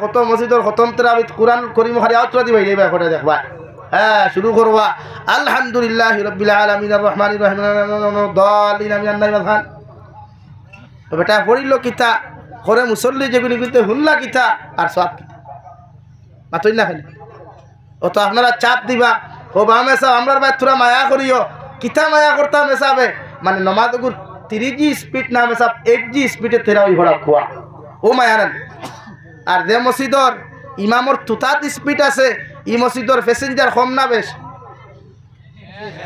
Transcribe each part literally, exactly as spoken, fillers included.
কত মসজিদর খতম তেরাবিত কুরআন করিম খালি আউতরা দিবা, ইলে ভাই, কটা দেখবা। হ্যাঁ, শুরু করবা, আলহামদুলিল্লাহি রাব্বিল আলামিন, আর রহমানির রহিম, দলিন, আমি আন্নাই মাথান। তো বেটা পড়িল কিতা, করে মুসল্লি যেগুলি কিন্তু হুনলা কিতা, আর সব কিতা। মাতইন না খালি। ও তো আপনারা চাপ দিবা, ও বা মেসাব, আমরার ভাই তোরা মায়া করিও। কিতা মায়া করতাম মেসাবে? মানে নমাজ গুর থ্রি জি স্পিড না মেসাব, এইট জি স্পিডে তেরাবি পড়া খোয়া। ও মায়া না। আর যে মসজিদর ইমামর তুতাত স্পিড আছে, ই মসজিদর প্যাসেঞ্জার কম না বেশ?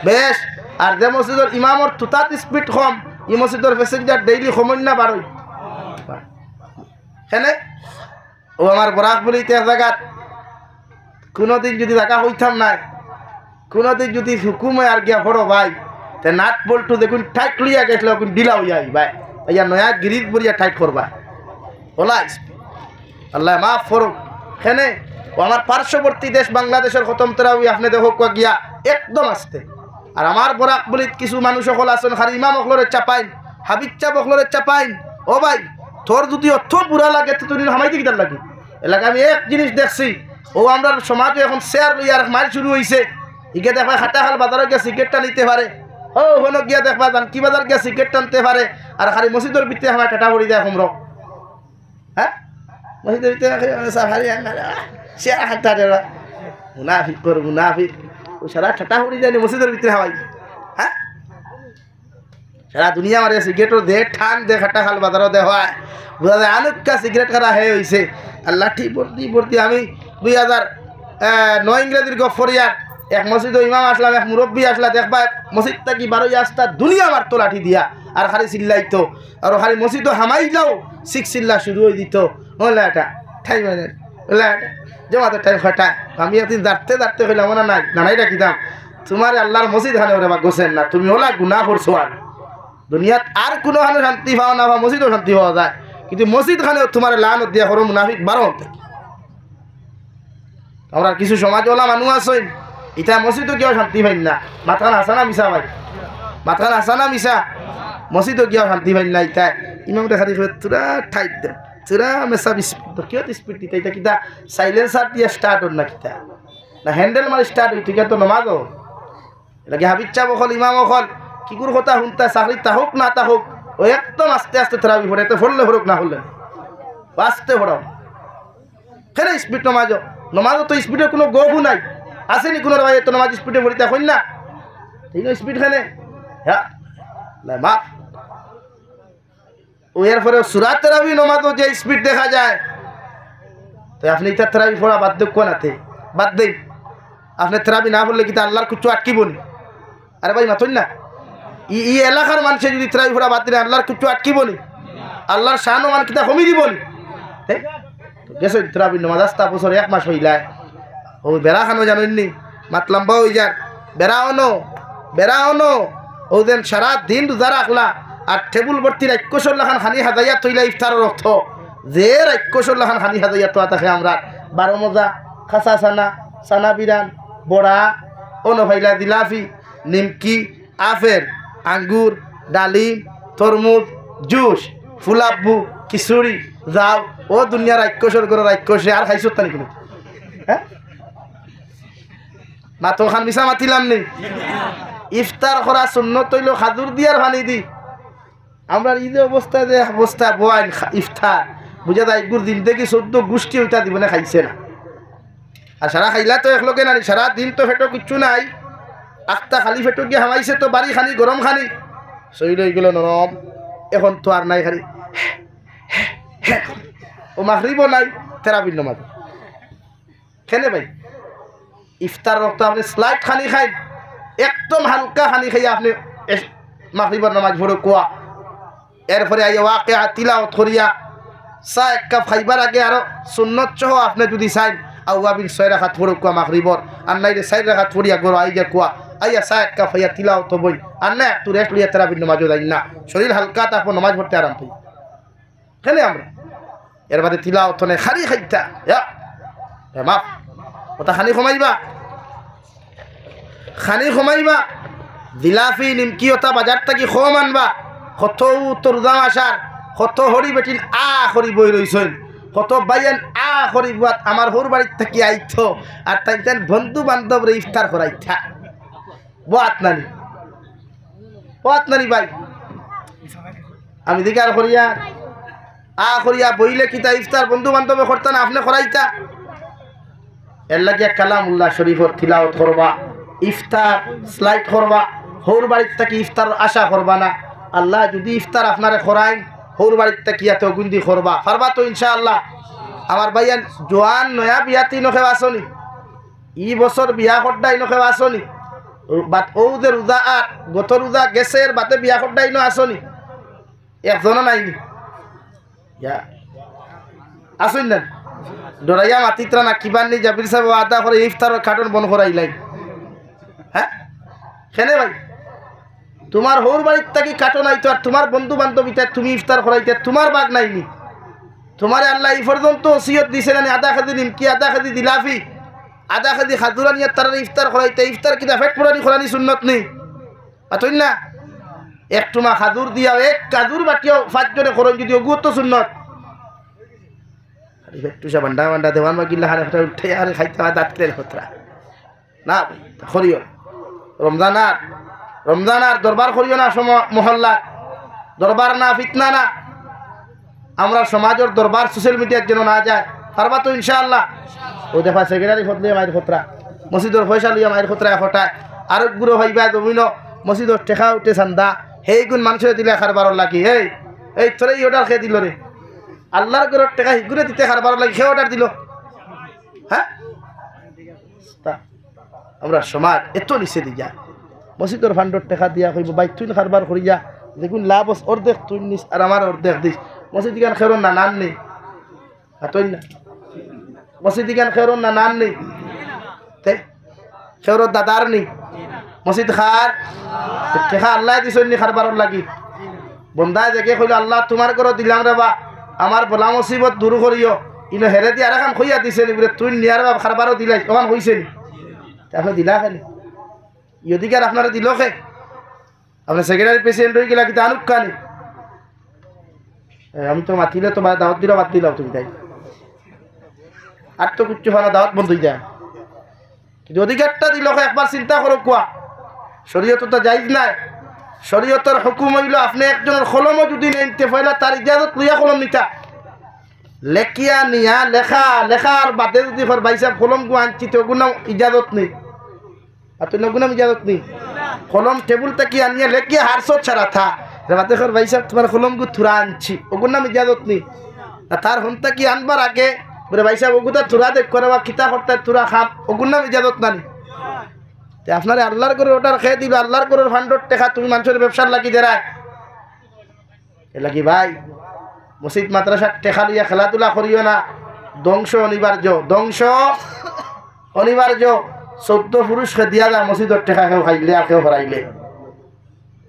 বেশ। আর যে মসজিদর ইমামর তুতাত স্পিড কম, ই মসজিদর প্যাসেঞ্জার ডেইলি কমইন না বাড়ইন? কেনে? ও আমার বরাক বুলি ইতা এক জাগাত কোনোদিন যদি জাগা হইতাম নায়, কোনোদিন যদি হুকুমে আর গিয়া পড়ো ভাই, তে নাট বল্টু দেখুন টাইট লইয়া গেছিল, এখন ঢিলা হইয়া আই ভাই, ইয়া নয়া গিরিজ বরিয়া টাইট করবা। ওলাই, আল্লাহ মাফ করুক। কেনে? ও আমার পার্শ্ববর্তী দেশ বাংলাদেশর খতম তেরাবি আপনি দেখো কুয়া গিয়া একদম আস্তে। আর আমার বরাক বুলিত কিছু মানুষ অকল আছেন, খালি ইমাম অকলরে চাপাইন, হাবিজ সাব অকলরে চাপাইন। ও ভাই, তোর যদি অত বুরা লাগে, তো তুই হামাইতে কিতার লাগি? এলাকা আমি এক জিনিস দেখছি, ও আমরার সমাজে এখন শেয়ার লইয়া আর মাইল শুরু হইছে। ইগে দেখবা খাটাখাল বাজারে গিয়া সিগারেট টানিতে পারে, ও ওখানে গিয়া দেখবা জানকি বাজার গিয়া সিগারেট টানতে পারে, আর খালি মসজিদর ভিতরে আমার টাটা পড়ি যায় হোমরক। হ্যাঁ, মসজিদর ভিতরে খালি, আহ, শেয়ার হাঁটা রে বা। মুনাফিক কর মুনাফিক। ও সারা টাটা পড়ি যায়নি মসজিদর ভিতরে হামাই। হ্যাঁ, সারা দুনিয়া মারে সিগারেটর দে টান দে, খাটাখাল বাজারও দে হয়। বুঝা যায় আনুক্কা সিগারেট খারা হে হইছে। আর লাঠি ভর্তি ভর্তি আমি দুই হাজার, আহ, নয় ইংরেজির গফরিয়ার এক মসজিদো ইমাম আসলাম, এক মুরব্বি আসলা, দেখবা মসজিদ থাকি বারোই আস্তা দুনিয়া মারতো লাঠি দিয়া, আর খালি চিল্লাইতো, আর খালি মসজিদো হামাইলাও সিক চিল্লা শুরু হয়ে দিত। ওলা এটা টাইম হয় না, ওলা এটা জমাতে টাইম ফাটায়। আমি একদিন দাঁড়তে দাঁড়তে কইলাম, "ওনা নাই, না নাই রাখিতাম, তোমার আল্লাহর মসজিদ খানে ওরে বা গোসেন না, তুমি ওলা গুনাহ করছো।" আর দুনিয়াত আর কোনো খানে শান্তি পাও না বা মসজিদও শান্তি পাওয়া যায়, কিন্তু মসজিদ খানে তোমার লানত দিয়া করো মুনাফিক বারো হতে। আমরা কিছু সমাজ ওলা মানুষ আছইন, ইতা মসজিদও গিয়াও শান্তি পাইন না। মাতখান হাছা না মিছা ভাই? মাতখান হাছা না মিছা? মসজিদও গিয়াও শান্তি পাইন না। ইতা ইমামরে খালি কয়, "তোরা টাইট দে, তোরা মেসাব স্পিড দে।" কিয় স্পিড দিতা? ইতা কিতা সাইলেন্সার দিয়া স্টার্ট হর না কিতা? না হ্যান্ডেল মারি স্টার্ট হইতো, কিতা তো নমাজও লাগে হাবিজ সাব অকল, ইমাম অকল, কিগুর কথা হুনতা, চাকরি থাকুক না থাকুক, ও একদম আস্তে আস্তে তেরাবি পড়ে, তো পড়লে পড়ুক না পড়লে আস্তে পড়াও। কেনে স্পিড নমাজও? নমাজও তো স্পিডর কোনো গফও নাই। আছে নি কোনো ভাই এত নমাজ স্পিডে পড়িতা কইন না? ঠিক স্পিড কেনে? হ্যাঁ, না, মাফ। ও এরপরে সুরা তেরাবি নমাজও যে স্পিড দেখা যায়, তো আপনি ইতা তেরাবি পড়া বাদ দেখ কোনাতে? বাদ দেই। আপনি তেরাবি না পড়লে কিতা আল্লাহর কুচ্ছু আটকিব নি? আরে ভাই, মাতইন না। ই, ই এলাকার মানুষে যদি তেরাবি পড়া বাদ দিলে আল্লাহর কুচ্ছু আটকিব নি? আল্লাহর শান ও মান কিতা কমি দিব নি? হে? তো গেছে তেরাবির নমাজ আস্তা বছর এক মাস হইলায়। ও বেড়া খানো জানইন নি? মাত লম্বা হই যার। বেড়া অনো, বেড়া অনো। ও যেন সারা দিন রোজা রাখলা, আর টেবুল ভর্তি রাক্ষসর লাখান খানি হাজাইয়া থইলা ইফতারর অক্ত। যে রাক্ষসর লাখান খানি হাজাইয়া তো থাকে আমরা বারো মজা, খাসা চানা, চানা বিরান, বড়া, অনো ফাইলা জিলাপি, নিমকি, আপেল, আঙ্গুর, ডালিম, তরমুজ, জুস, ফুলাব্বু, খিচুড়ি, যাও, ও দুনিয়া রাক্ষসর ঘরর রাক্ষসে আর খাইছত নি কোনো? হ্যাঁ? মাতো খান মিছা মাতিলাম নি? ইফতার করা সুন্নত হইল খাজুর দিয়ার পানি দি। আমরা এই যে অবস্থা, যে অবস্থা বয়ান খা-, ইফতার, বুঝা যায়, এগুর জিন্দেগি চোদ্দ গোষ্ঠী ওইটা জীবনে খাইছে না। আর সারা খাইলা তো একলগে নানি, সারা দিন তো পেটো কিচ্ছু নাই, আখতা খালি পেটো গিয়া হামাইছে তো বাড়ি খানি, গরম খানি, শরীর হয়ে গেল নরম। এখন তো আর নাই খালি ও মাগরিবও নাই, তেরাবির নমাজ। কেনে ভাই? ইফতার অক্ত আপনি স্লাইট খানি খাইন, একদম হালকা খানি খাইয়া আপনি এস-, মাগরিবর নামাজ পড়ো কুয়া। এরপরে আইয়া ওয়াকিয়া তিলাওয়াত করিয়া চা এক কাপ খাইবার আগে আরো সুন্নত সহ আপনি যদি চাইন, আউয়াবিন ছয় রাকাত পড়ো কুয়া মাগরিবর, আর নাইলে চাইর রাকাত পড়িয়া ঘরো আইগা কুয়া, আইয়া চা এক কাপ খাইয়া তিলাওয়াত বই, আর না একটু রেস্ট লইয়া তেরাবির নামাজও যাইন না, শরীর হালকা থাকবো, নামাজ পড়তে আরাম পাই। কেনে আমরা এর বাদে তিলাওয়াত নাই, খানি খাইতা। ইয়া, এ মাফ। ওটা খানি কমাইবা, খানি কমাইবা। জিলাপি, নিমকি ওটা বাজার থাকি কম আনবা। কত উত্তর দাম আসার, কত হরি বেটিন আ করি বই রইছইন। কত ভাইয়াইন আ করি বুয়াত আমার হউর বাড়িত থাকি আইতো, আর তাইন তাইন বন্ধু বান্ধবরে ইফতার করাইতা। বুয়াত নানি, বুয়াত নানি ভাই। আমি দিকার করিয়া, আ করিয়া বইলে কিতা ইফতার বন্ধু বান্ধবে করতা না, আপনে করাইতা? এর লাগিয়া কালামুল্লাহ শরীফর তিলাওত করবা, ইফতার স্লাইড করবা, হউর বাড়িত থাকি ইফতার আশা করবা না। আল্লায় যুদি ইফতার আপনারে করাইন, হউর বাড়িত থাকি ইয়াতে অগুইন্দি করবা, পারবা তো ইনশাআল্লাহ? আমার ভাইয়াইন, জোয়ান নয়া বিয়াত ইনো কেউ আছো নি? ই বছর বিয়া করতা ইনো কেউ আছো নি? বাদ অউ যে রোজা আর গত রোজা গেছে, এর বাদে বিয়া করতা ইনো আছো নি? একজনও নাই নি? ইয়া। আছইন না? ডরাইয়া মাতিত্রা না, কিবার নি জাবির সাবে ওয়াদা করি ইফতারর কার্টন বন্ধ করাইলাইন। হ্যাঁ? কেনে ভাই? তুমার হউর বাড়িত থাকি কার্টন আইতো আর তুমার বন্ধু বান্ধব ইতা তুমি ইফতার করাইতে তুমার ভাগ নাই নি? তুমারে আল্লায় ই পর্যন্ত ওসিয়ত দিছে না নি, আধা কেজি নিমকি, আধা কেজি জিলাপি, আধা কেজি খাজুর আনিয়া তারারে ইফতার করাইতে, ইফতার কিতা পেট পুরানি করানি সুন্নত নি? মাতইন না? এক টুমা খাজুর দিয়াও, এক খাজুর বাটিয়াও পাঁচজনে করইন যুদি, অগুও তো সুন্নত। আরে পেট্টুসা বান্ডা বান্ডা দেওয়ান বা গিল্লা হারে ফেটা উঠে আরে খাইতে হয় দাঁত তেল ফোতরা। না ভাই, তা করিও না। রমজান আর, রমজান আর দরবার করিও না সম-, মহল্লা। দরবার না, ফিতনা না। আমরার সমাজর দরবার সোশ্যাল মিডিয়াত যেন না যায়। পারবা তো ইনশাআল্লাহ? অউ দেখবা সেক্রেটারি পদ লইয়া মাইর খতরা, মসজিদর পয়সা লইয়া মাইর খতরা একটায়, আরক গুরু ভাইবা জমিনো মসজিদর টেকা উঠে চান্দা, হেইগুন মানষরে দিলে কারবারর লাগি। এই, এই তোরে ই অর্ডার কে দিলো রে? আল্লার ঘরর টেকা হিগুরে দিতে কারবারর লাগি কে অর্ডার দিলো? হ্যাঁ? তা আমরার সমাজ এত নিচে দিয়া, মসজিদর ফান্ডর টেকা দিয়া কইবো, "ভাই, তুইন কারবার করিয়া, যেগুন লাভ অস অর্ধেক তুইন নিস আর আমারে অর্ধেক দিস।" মসজিদ ইখান কেউরর নানার নি? মাতইন না। মসজিদ ইখান কেউরর নানার নি? তে? কেউরর দাদার নি? মসজিদ কার? টেকা আল্লায় দিছইন নি কারবারর লাগি? বন্দায় যেগে কইলো, "আল্লাহ, তুমার ঘরো দিলাম রে বা, আমার বালা মুসিবত দূর করিও।" ইনো হেরে দি আরেকখান কইয়া দিছে নি বুলে, "তুইন নিয়ার বা কারবারো দিলাইস," অখান কইছে নি? তে আপনে দিলা কেনে? ই অধিকার আপনারে দিলো কে? আপনে সেক্রেটারি প্রেসিডেন্ট অইগেলা কিতা আনুক্কা নি? এ, আমি তো মাতিলে তো বা-, দাওয়াত দিলা বাদ দিলাও তুমি তাই। আর তো কিচ্ছু হয় না, দাওয়াত বন্ধ অই যায়। কিন্তু অধিকারটা দিলো কে, একবার চিন্তা করো কুয়া। শরীয়তো তো জায়েজ নায়। শরীয়তর হুকুম অইলো আপনে একজনর কলমও যুদি নেইন তে পয়লা তার ইজাজত লইয়া কলম নিতা। লেখিয়া নিয়া লেখা, লেখার বাদে যুদি কর, "ভাইসাব, কলমগু আনছি," তে অগুর নাম ইজাজত নি? আর তুই অগুর নাম ইজাজত নি? কলম টেবুল থাকি আনিয়া লেখিয়া হারছত সারা থা। রে বাদে কর, "ভাইসাব, তুমার কলমগু থুরা আনছি," অগুর নাম ইজাজত নি? না, তার হন থাকি আনবার আগে, বুলে, "ভাইসাব, অগুতা থুরা দেখ করে বা কিতা করতে থুরা খাম," অগুর নাম ইজাজত না নি? তে আপনারে আল্লার ঘরর অর্ডার কে দিলো, আল্লার ঘরর ফান্ডর টেকা তুমি মানষর ব্যবসার লাগি দেরায়। এর লাগি ভাই, মসজিদ মাদ্রাসার টেকা লইয়া খেলাধুলা করিও না, ধ্বংস অনিবার্য, ধ্বংস অনিবার্য। চৌদ্দ পুরুষ খেদিয়া যায় মসজিদর টেকা কেউ খাইলে আর কেউ হরাইলে।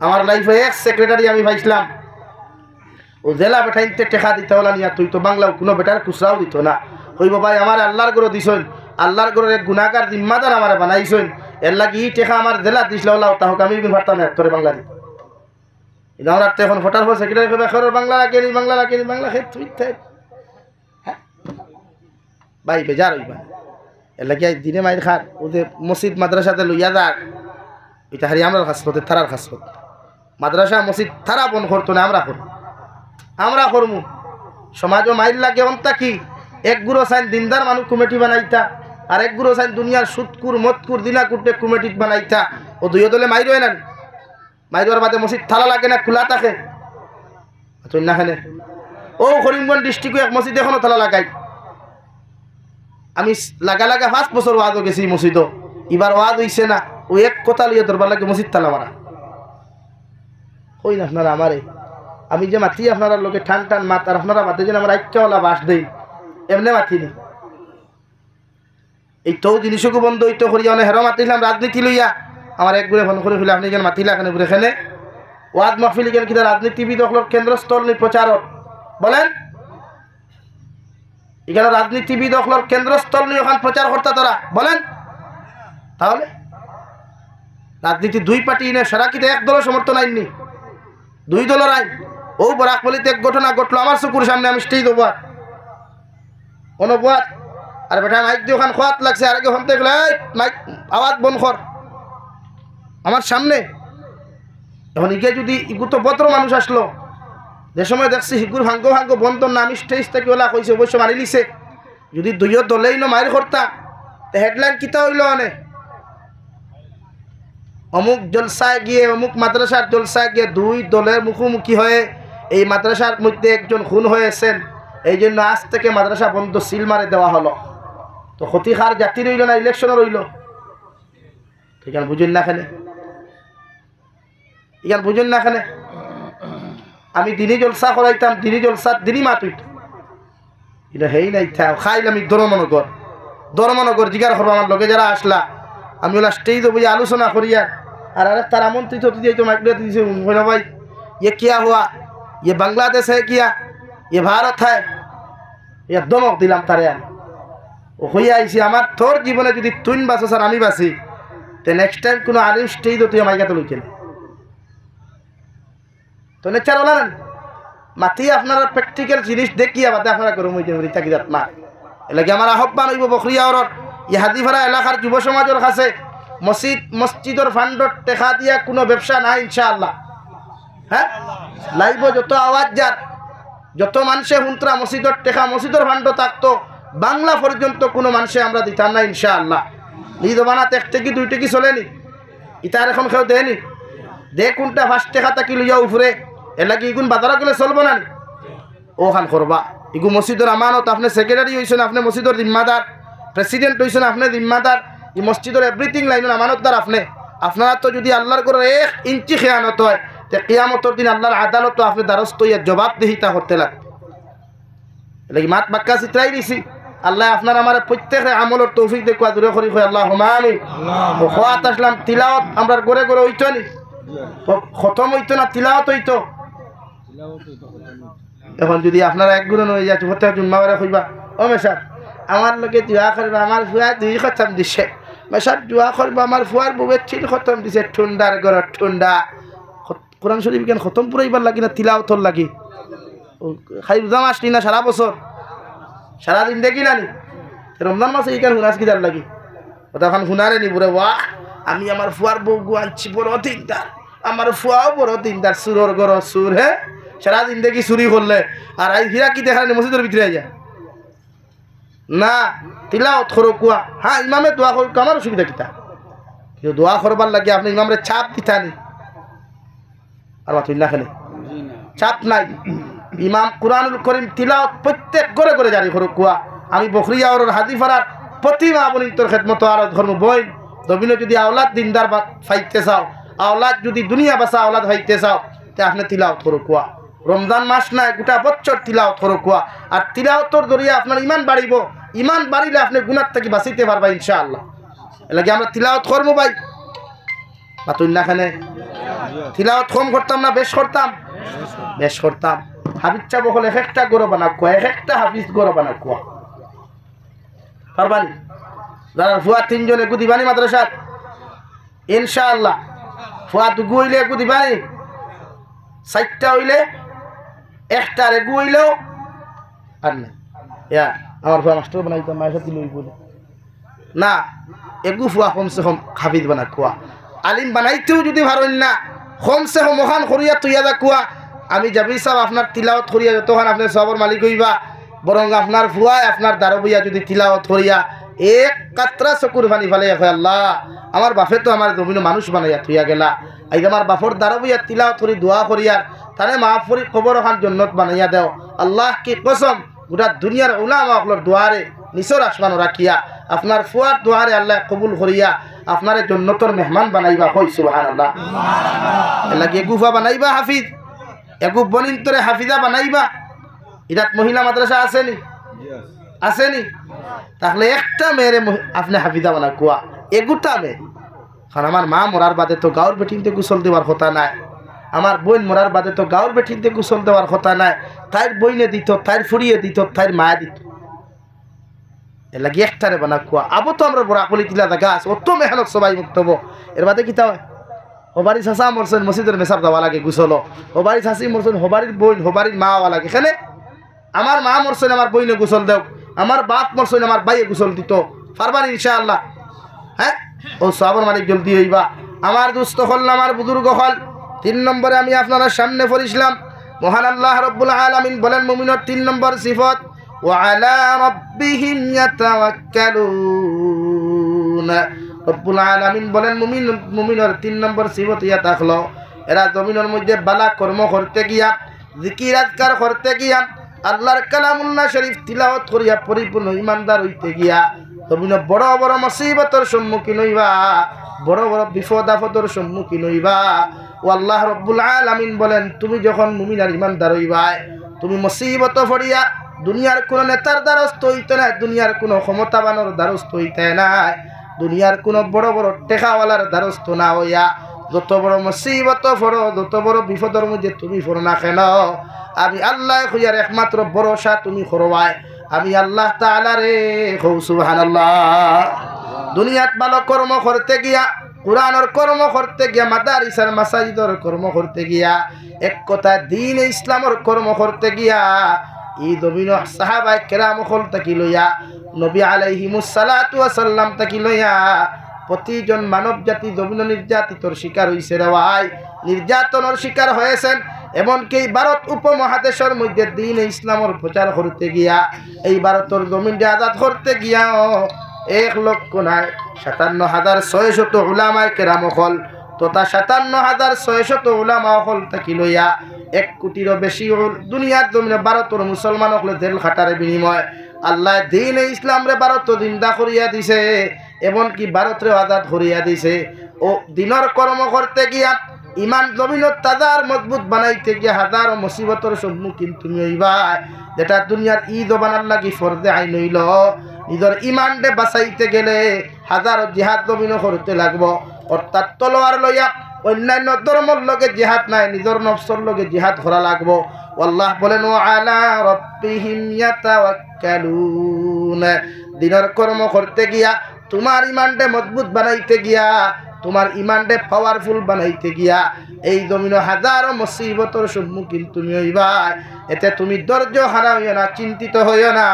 আমার লাইফো এক সেক্রেটারি আমি পাইছলাম, অউ জেলা বেটাইন্তে টেকা দিতা অলা নিয়া তুই তো বাংলাও কুনু বেটার খুচরাও দিতো না। কইবো, "ভাই, আমারে আল্লার ঘরো দিছইন, আল্লার ঘরর এক গুনাগার জিম্মাদার আমারে বানাইছইন, এর লাগি ই টেকা আমার জেলা দিছলা অলা অতা হোক, আমি ইগুন পারতাম না তোরে বাংলা দিতে।" ইনো আমরার তো এখন ভোটার হল সেক্রেটারি কইবা, "খেরর বাংলা লাগেনি, বাংলা লাগেনি, বাংলা খেত তুই থাক।" হ্যাঁ? ভাই, বেজার অইবা। এর লাগি আইজ দিনে মাইর খার, অউ যে মসজিদ মাদ্রাসাতে লইয়া যার, ইটা হারি আমরার খাসলত, তারার খাসলত। মাদ্রাসা মসজিদ তারা বন্ধ করতো না, আমরা করমু। আমরা করমু। সমাজো মাইর লাগে অন্তা কি? এক গুরু চাইন দিনদার মানুষ কমিটি বানাইতা, আর এক গুরু চাইন দুনিয়ার সুদকুর, মদকুর, জিনাকুররে কমিটি বানাইতা। অউ দুইও দলে মাইর অয় না নি? মাইরর বাদে মসজিদ তালা লাগে না, খুলা থাকে? মাতইন না কেনে? অউ করিমগঞ্জ ডিস্ট্রিক্টো এক মসজিদ এখনো তালা লাগাই। আমি স-, লাগা লাগা পাঁচ বছর ওয়াজো গেছি মসজিদো। ইবার ওয়াজ অইছে না, অউ এক কথা লইয়া দরবার লাগে মসজিদ তালা মারা। কইন আপনারা আমারে, আমি যে মাতি আপনারার লগে টান টান মাত, আর আপনারা বাদে যেন আমার আইক্কা অলা বাস দেইন, এমনে মাতি নি। এই তো জিনিসগু বন্ধ অইতো করিয়া অনে হেরো মাতিলাম রাজনীতি লইয়া। আমার এক গুরে ফোন করি কইলা, "আপনে ইখান মাতিলা কেনে?" বুলে, "কেনে?" "ওয়াজ মাহফিল ইখান কিতা রাজনীতিবিদ অকলর কেন্দ্রস্থল নি প্রচারর?" বলেন, ইখান রাজনীতিবিদ অকলর কেন্দ্রস্থল নি, অখান প্রচার করতা তোরা? বলেন। তাহলে রাজনীতি দুই পার্টি ইনে সারা কিতা এক দলর সমর্থন আইন নি? দুই দলর আইন। অউ বরাকবলিত এক ঘটনা ঘটলো আমার চকুর সামনে, আমি স্টেজ ওভার। অনো বওয়াত। আর বেটা মাইক দি অখান কওয়াত লাগছে, আরেকে ফোন থাকি কইলো, "এই মাইক, আওয়াজ বন্ধ কর আমার সামনে।" অখন ইগে যুদি, ইগু তো ভদ্র মানুষ আছলো, যে সময় দেখছি হিগুর ভাঙ্গো ভাঙ্গো বন্ধ না, আমি স্টেজ থাকি অলা কইছি, অবশ্য মানিলিছে। যুদি দুইও দলে ইনো মাইর করতা, তে হেডলাইন কিতা অইলো অনে? অমুক জলসায় গিয়ে, অমুক মাদ্রাসার জলসায় গিয়ে দুই দলের মুখোমুখি হয়ে এই মাদ্রাসার মধ্যে একজন খুন হয়েছেন, এই জন্য আজ থেকে মাদ্রাসা বন্ধ, সিল মারে দেওয়া হলো। তো ক্ষতি কার, জাতির অইলো না ইলেকশনর অইলো? তো ইখান বুঝইন না কেনে? ইখান বুঝইন না কেনে? আমি দিনি জলসা করাইতাম, দিনি জলসা, দিনি মাত অইতো। ইনো হেই নাই, খাইল আমি ধর্মনগর, ধর্মনগর জিগার করবা আমার লগে যারা আছলা। আমি অলা স্টেজো বইয়া আলোচনা করিয়ার, আর আরেক তার আমন্ত্রিত অতিথি আইতো, মাইক দিয়া দিছে, কইলো, "ভাই, ইয়ে কিয়া হুয়া? ইয়ে বাংলাদেশ হ্যায় কিয়া? ইয়ে ভারত হ্যায়?" ইয়া ধমক দিলাম তারে আমি। ও কইয়া আইছি, "আমার তোর জীবনে যুদি তুইন বাঁচস আর আমি বাঁচি, তে নেক্সট টাইম কুনু আলিম স্টেজো তুই আমার গাতো লইতে না।" তো নেচার অলা না নি? মাতি আপনারা প্র্যাকটিক্যাল জিনিস দেখিয়া বাদে আপনারা গরম অইতে পারি থাকি যাত না। এরলাগি আমার আহ্বান অইবো বখরিয়া অরর, ই হাজিপাড়া এলাকার যুব সমাজর কাছে, মসজিদ, মসজিদর ফান্ডর টেকা দিয়া কুনু ব্যবসা নাই ইনশাআল্লাহ। হ্যাঁ, লাইভো যত আওয়াজ যার, যত মানষে হুনতরা মসজিদর টেকা, মসজিদর ফান্ডো থাকতো, বাংলা পর্যন্ত কুনু মানষে আমরা দিতাম না ইনশাআল্লাহ। ই জমানাত এক টেকি দুই টেকি চলেনি, ইতার অখন কেউ দেয়নি। দে কুনটা পাঁচ টেকা থাকি লইয়া উপরে, এরলাগি ইগুন বাজারো গেলে চলবো না নি? অখান করবা। ইগু মসজিদর আমানত, আপনে সেক্রেটারি অইছইন, আপনে মসজিদর জিম্মাদার, প্রেসিডেন্ট অইছইন, আপনে জিম্মাদার, ই মসজিদর এভরিথিং লাইনর আমানতদার আপনে। আপনারা তো যুদি আল্লার ঘরর এক ইঞ্চি খেয়ানত অয়, তে কিয়ামতর দিন আল্লার আদালতো আপনে দ্বারস্থ অইয়া জবাবদিহিতা করতে লাগবো। এরলাগি মাত বাক্কা ছিতরাই দিছি। আল্লায় আপনার আমারে প্রত্যেকরে আমলর তৌফিক দেউক্কা, জোরে করি কই, "আল্লাহুম্মা আমিন।" তো কওয়াত আছলাম, তিলাওয়াত আমরার ঘরে ঘরে অইতো নি? খ-, খতম অইতো না তিলাওয়াত অইতো? অখন যুদি আপনারা এক গুরু নয় যা, প্রত্যেক জুম্মাবারে কইবা, "ও মেসাব, আমার লগে দোয়া করবা, আমার ফুয়া দুই খতম দিছে। মেসাব, দোয়া করবা, আমার ফুয়ার বউয়ে তিন খতম দিছে, ঠুন্ডার ঘরর ঠুন্ডা।" খত-, কোরআন শরীফ ইখান খতম পুরাইবার লাগি না তিলাওয়াতর লাগি? ও, খালি রোজা মাস নি না, সারা বছর, সারা জিন্দেগি না নি? রমজান মাসে ইখান হুনাস কিতার লাগি? অতা অখন হুনারে নি বুড়া, "ওয়াহ, আমি আমার ফুয়ার বউগু আনছি বড় দিনদার, আমার ফুয়াও বড় দিনদার, চুরর ঘরর চুর, হে, সারা জিন্দেগি চুরি করলে, আর আইজ ফিরা কি দেখানি মসজিদর ভিতরে আইয়া?" না, তিলাওয়াত করউক্কা। হ্যাঁ, ইমামে দোয়া করউক্কা, আমার অসুবিধা কিতা? কিন্তু দোয়া করবার লাগি আপনে ইমামরে চাপ দিতা নি। আর মাতুন না কেনে? চাপ নাই। ইমাম কোরআনুল করিম তিলাওয়াত প্রত্যেক ঘরে ঘরে জারি করউক্কা। আমি বখরিয়া অরর হাজিপাড়ার প্রতি মা বইনতর খেদমতো আরজ করমু, বইন, জমিনো যুদি আওলাদ দিনদার বা-, পাইতে চাও, আওলাদ যুদি দুনিয়া বাঁচা আওলাদ পাইতে চাও, তে আপনে তিলাওয়াত করউক্কা। রমজান মাস নায়, গোটা বছর তিলাওয়াত করউক্কা। আর তিলাওয়াতর জরিয়া আপনার ইমান বাড়িবো, ইমান বাড়িলে আপনে গুনার থাকি বাঁচিতে পারবা ইনশাআল্লাহ। এরলাগি আমরা তিলাওয়াত করমু ভাই, মাতুন না কেনে? তিলাওয়াত কম করতাম না বেশ করতাম? বেশ করতাম। হাফিজ সাব অকল এক একটা ঘরো বানাউক্কা, এক একটা হাফিজ ঘরো বানাউক্কা। পারবা নি? যারার ফুয়া তিনজন এগু দিবা নি মাদ্রাসাত? ইনশাআল্লাহ। ফুয়া দুগু অইলে এগু দিবা নি? চাইরটা অইলে, একটার এগু অইলেও আর নাই। ইয়া, আমার ফুয়া মাস্টার বানাইতাম, মায়ের সাথে লই বলে। না, এগু ফুয়া কমসে কম হাফিজ বানাউক্কা। আলিম বানাইতেও যুদি পারইন না, কমসে কম অখান করিয়া থইয়া যাউক্কা। আমি জাবির সাব আপনার তিলাওয়াত করিয়া যতখান আপনে সওয়াবর মালিক অইবা, বরং আপনার ফুয়ায় আপনার দারো বইয়া যুদি তিলাওয়াত করিয়া এক কাতরা চকুর পানি ফালাইয়া কয়, "আল্লাহ, আমার বাফে তো আমারে জমিনো মানুষ বানাইয়া থইয়া গেলা, আইজ আমার বাফর দারো বইয়া তিলাওয়াত করি দোয়া করিয়ার তারে মাফ করি কবর অখান জন্নত বানাইয়া দেও।" আল্লাহ কি কসম, গোটা দুনিয়ার উলামা অকলর দোয়ারে নিচর আসমানো রাখিয়া, আপনার ফুয়ার দোয়ারে আল্লায় কবুল করিয়া আপনারে জন্নতর মেহমান বানাইবা। কই সুবহানাল্লাহ। এরলাগি এগু ফুয়া বানাইবা হাফিজ, এগু বইনতরে হাফিজা বানাইবা। ইতাত মহিলা মাদ্রাসা আছে নি? আছে নি? তাইলে একটা মেয়েরে মহি-, আপনে হাফিজা বানাউক্কা, এগুটা মেয়ে। কারণ আমার মা মরার বাদে তো গাউর বেটিন্তে গোসল দেওয়ার কথা নায়, আমার বইন মরার বাদে তো গাউর বেটিন্তে গোসল দেওয়ার কথা নায়। তাইর বইনে দিত, তাইর ফুড়িয়ে দিত, তাইর মায়ে দিত। এরলাগি একটারে বানাউক্কা। আবো তো আমরার বরাকবলি তিলা জাগা আছে, অত মেহনত সবাই মুক্তবো। এর বাদে কিতা অয়? হবারি চাচা মরছইন, মসজিদর মেসাব যাওয়া লাগে গোসলো। হবারি চাচি মরছইন, হবারির বইন, হবারির মা অওয়া লাগে। কেনে? আমার মা মরছইন, আমার বইনে গোসল দেউক। আমার বাপ মরছইন, আমার ভাইয়ে গোসল দিত, পারবা নি ইনশাআল্লাহ? হ্যাঁ, অউ সওয়াবর মালিক জলদি অইবা। আমার দোস্ত অকল, আমার বুজুর্গ অকল, তিন নম্বরে আমি আপনারার সামনে পড়ছিলাম, মহান আল্লাহ রব্বুল আলামিন বলেন মুমিনর তিন নম্বর সিফত, "ওয়া আলা রাব্বিহিম ইয়াতাওয়াক্কালুন।" রব্বুল আলামিন বলেন মুমিন, মুমিনর তিন নম্বর সিফত ইয়া থাকলো, এরা জমিনর মধ্যে বালা কর্ম করতে গিয়া, জিকির আজকার করতে গিয়া, আল্লাহর কালামুল্লাহ শরীফ তিলাওয়াত করিয়া পরিপূর্ণ ইমানদার অইতে গিয়া, জমিনো বড় বড় মুসিবতর সম্মুখীন অইবা, বড় বড় বিপদ আপদর সম্মুখীন অইবা। ও আল্লাহ রব্বুল আলামিন বলেন, তুমি যখন মুমিন আর ইমানদার অইবায়, তুমি মুসিবত পড়িয়া দুনিয়ার কোনো নেতার দ্বারস্থ অইতে নায়, দুনিয়ার কোনো ক্ষমতাবানর দ্বারস্থ অইতে নায়, দুনিয়ার কোনো বড় বড় টেকাওয়ালার দ্বারস্থ না অইয়া, যত বড় মুসিবত পড়ো, যত বড় বিপদর মধ্যে তুমি পড়ো না কেন, আমি আল্লাহ কইয়ার একমাত্র ভরসা তুমি করবায়, আমি আল্লাহ তাআলারে। কও সুবহানাল্লাহ। দুনিয়াত ভালো কর্ম করতে গিয়া, কোরআনর কর্ম করতে গিয়া, মাদারিসার মাসাজিদর কর্ম করতে গিয়া, এক কথায় দ্বীনে ইসলামর কর্ম করতে গিয়া, ই জমিনো সাহাবায়ে কেরাম অকল থাকি লইয়া, নবী আলাইহিমুস সালাতু ওয়াস সালাম থাকি লইয়া, প্রতিজন মানব জাতি জমিনো নির্যাতিতর শিকার অইছে রে ভাই, নির্যাতনর শিকার হয়েছেন। এমনকি এই ভারত উপমহাদেশর মধ্যে দ্বীনে ইসলামর প্রচার করতে গিয়া, এই ভারতর জমিনরে আজাদ করতে গিয়াও এক লক্ষ নায়, সাতান্ন হাজার ছয়শত উলামায়ে কেরাম অকল তথা সাতান্ন হাজার ছয়শত উলামা অকল থাকি লইয়া এক কোটিরও বেশি অকল দুনিয়ার জমিনো ভারতর মুসলমান অকলে জেল খাটার বিনিময়ে আল্লায় দ্বীনে ইসলামরে ভারতো জিন্দা করিয়া দিছে, এমনকি ভারতরে আজাদ করিয়া দিছে। ও দ্বীনর কর্ম করতে গিয়া, ইমান জমিনো তাজা আর মজবুত বানাইতে গিয়া হাজারো মুসিবতর সম্মুখীন তুমি অইবায়, যেটা দুনিয়ার ই জমানার লাগি ফরজে আইন অইলো। নিজর ইমানরে বাঁচাইতে গেলে হাজারো জিহাদ জমিনো করতে লাগবো, অর্থাৎ তলোয়ার লইয়া। অন্যান্য ধর্মর লগে জিহাদ নায়, নিজর নফসর লগে জিহাদ করা লাগবো। আল্লাহ বলেন, "ওয়া আলা রাব্বিহিম ইয়াতাওয়াক্কালুন।" দ্বীনর কর্ম করতে গিয়া, তুমার ইমানরে মজবুত বানাইতে গিয়া, তুমার ইমানরে powerful বানাইতে গিয়া, এই জমিনো হাজারো মুসিবতর সম্মুখীন তুমি অইবায়। এতে তুমি ধৈর্য হারা অইও না, চিন্তিত অইও না।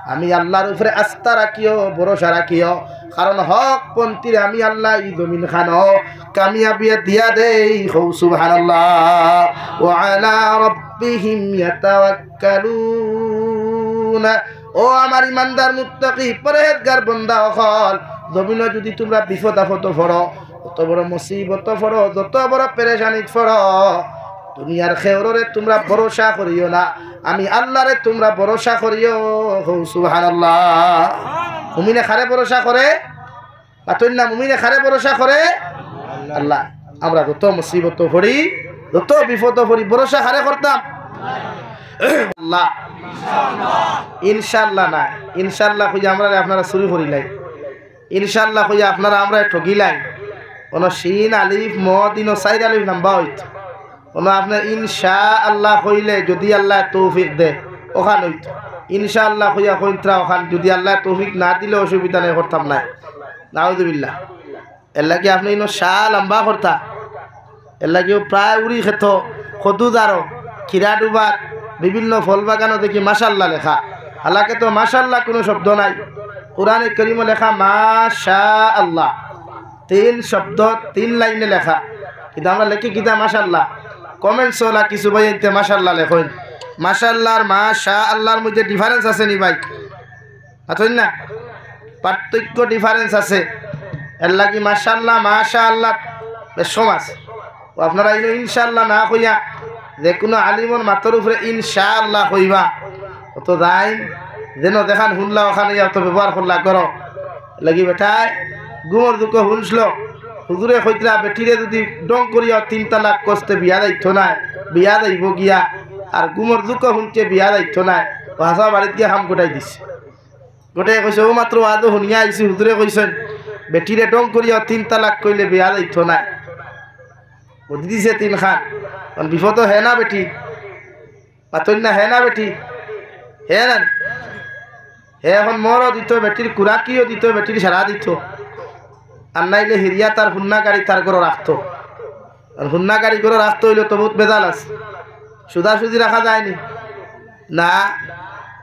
আমি আল্লাহর উপরে আস্থা রাখিও, ভরসা রাখিও, কারণ হকপন্থীরে আমি আল্লায় ই জমিন খানো কামিয়াবি দিয়া দেই। কও সুবহানাল্লাহ। ওয়া আলা রাব্বিহিম ইয়াতাওয়াক্কালুন। ও আমার ইমানদার মুত্তাকি পরহেজগার বান্দা অকল, জমিনো যুদি তুমরা বিপদ আপদো পড়ো, যত বড় মুসিবতো পড়ো, যত বড় পেরেশানিত পড়ো, দুনিয়ার কেউররে তুমরা ভরসা করিও না, আমি আল্লাহরে তুমরা ভরসা করিও। কও সুবহানাল্লাহ। মুমিনে কারে ভরসা করে? মাতইন না, মুমিনে কারে ভরসা করে? আল্লাহ। আমরা যত মুসিবতো পড়ি, যত বিপদো পড়ি, ভরসা কারে করতাম? আল্লাহ। ইনশাআল্লাহ না, ইনশাআল্লাহ কইয়া আমরারে আপনারা চুরি করিলাইন, ইনশাআল্লাহ কইয়া আপনারা আমরারে ঠগিলাইন। অনো শিন আলিফ মদ ইনো চাইর আলিফ লাম্বা অইতো। অনো আপনে ইনশাআল্লাহ কইলে যুদি আল্লায় তৌফিক দে, অখান অইতো। ইনশাআল্লাহ কইয়া কইনত্রা অখান, যুদি আল্লায় তৌফিক না দিলে অসুবিধা নাই, করতাম নায়। নাউজুবিল্লাহ। এরলাগি আপনে ইনো শা লাম্বা করতা। এরলাগিও প্রায় উড়ি খেত, কদু দারো, খিরা ডুবাত, বিভিন্ন ফল বাগানো দেখি মাশাআল্লাহ লেখা। হালাকে তো মাশাআল্লাহ কুনু শব্দ নাই। কোরআনে করিমো লেখা মাশাআল্লাহ। তিন শব্দ, তিন লাইনে লেখা। কিন্তু আমরা লেখি কিতা মাশাআল্লাহ। Comments অলা কিছু ভাইয়াইন্তে মাশাআল্লাহ লেখইন। মাশাআল্লাহ আর মাশাআল্লাহর মধ্যে difference আছে নি ভাই? মাতইন না? পার্থক্য, difference আছে। এরলাগি মাশাআল্লাহ, মাশাআল্লাহ বেশ কম আছে। ও আপনারা ইনো ইনশাআল্লাহ না কইয়া, যেকুনু আলিমর মাতর উপরে ইনশাআল্লাহ কইবা, অত যাইন, যেন যেখান হুনলা অখান ইয়া অত ব্যবহার করলা করো। লাগি বেটায় ঘুমর দুঃখ হুনছিল, হুজুরে কইতরা বেটিরে যুদি ঢং করিয়া তিন তালাক কইতে বিয়া যাইতো নায়, বিয়া যাইবো গিয়া, আর ঘুমর দুঃখ হুনতে বিয়া যাইতো নায়, ও হাছা বাড়িত গিয়া হাম গোটাই দিছে। গোটে কইছে, "ও মাত্র ওয়াজো হুনিয়া আইছি, হুজুরে কইছইন, বেটিরে ঢং করিয়া তিন তালাক কইলে বিয়া যাইতো নায়।" বুদ্ধি দিছে তিন খান। অখন বিপদো হে না বেটি? মাতইন না, হে না বেটি? হে না? হে অখন মরও দিত, বেটির কুরাকিও দিত, বেটির সারা দিত। আর নাইলে হিরিয়া তার হুন্না গাড়ি তার ঘরো রাখতো। আর হুন্না গাড়ি ঘরো রাখতো অইলে তো বউত বেজাল আছে। সুজাসুজি রাখা যায়নি? না।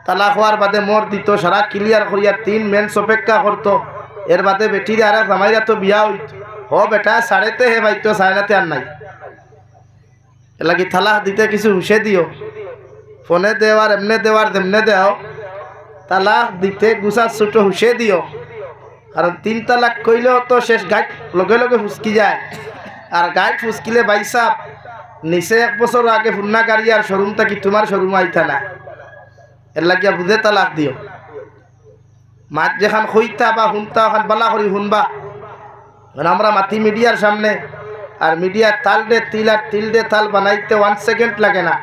তালাক অওয়ার বাদে মোহর দিত, সারা clear করিয়া তিন মেন্স অপেক্ষা করতো, এর বাদে বেটিরে আরেক জামাইর আতো বিয়া অইত। হ বেটা, ছাড়েতে হে পাইতো, ছাড়ে না তে আর নাই। এরলাগি তালাক দিতে কিছু হুশে দিও। ফোনে দেও আর এমনে দেও আর যেমনে দেও, তালাক দিতে গুছা ছুটো হুশে দিও। কারণ তিন তালাক কইলেও তো শেষ, গাইট লগে লগে ফুসকি যায়। আর গাইট ফুসকিলে ভাইসাব, নিচে এক বছর আগে পুরনা গাড়ি আর শোরুম থাকি তুমার শোরুম আইতা না। এরলাগিয়া বুঝে তালাক দিও। মাত যেখান কইতা বা হুনতা, ওখান বালা করি হুনবা। কারণ আমরা মাতি মিডিয়ার সামনে, আর মিডিয়ার তাল দে তিল আর তিল দে তাল বানাইতে ওয়ান সেকেন্ড লাগে না।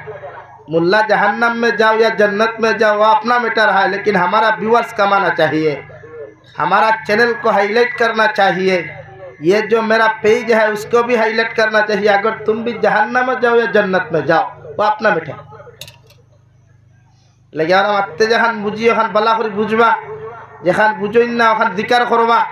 मुल्ला जहन्नम में जाओ या जन्नत में जाओ, वो अपना मैटर है, लेकिन हमारा व्यूअर्स कमाना चाहिए, हमारा चैनल को हाईलाइट करना चाहिए, ये जो मेरा पेज है उसको भी हाईलाइट करना चाहिए। अगर तुम भी जहन्नम में जाओ या जन्नत में जाओ, वो अपना मैटर। লেগে আমরা মাততে যেখান বুঝি, ওখান বালা করি বুঝবা, যেখান বুঝইন না, ওখান জিকার করবা।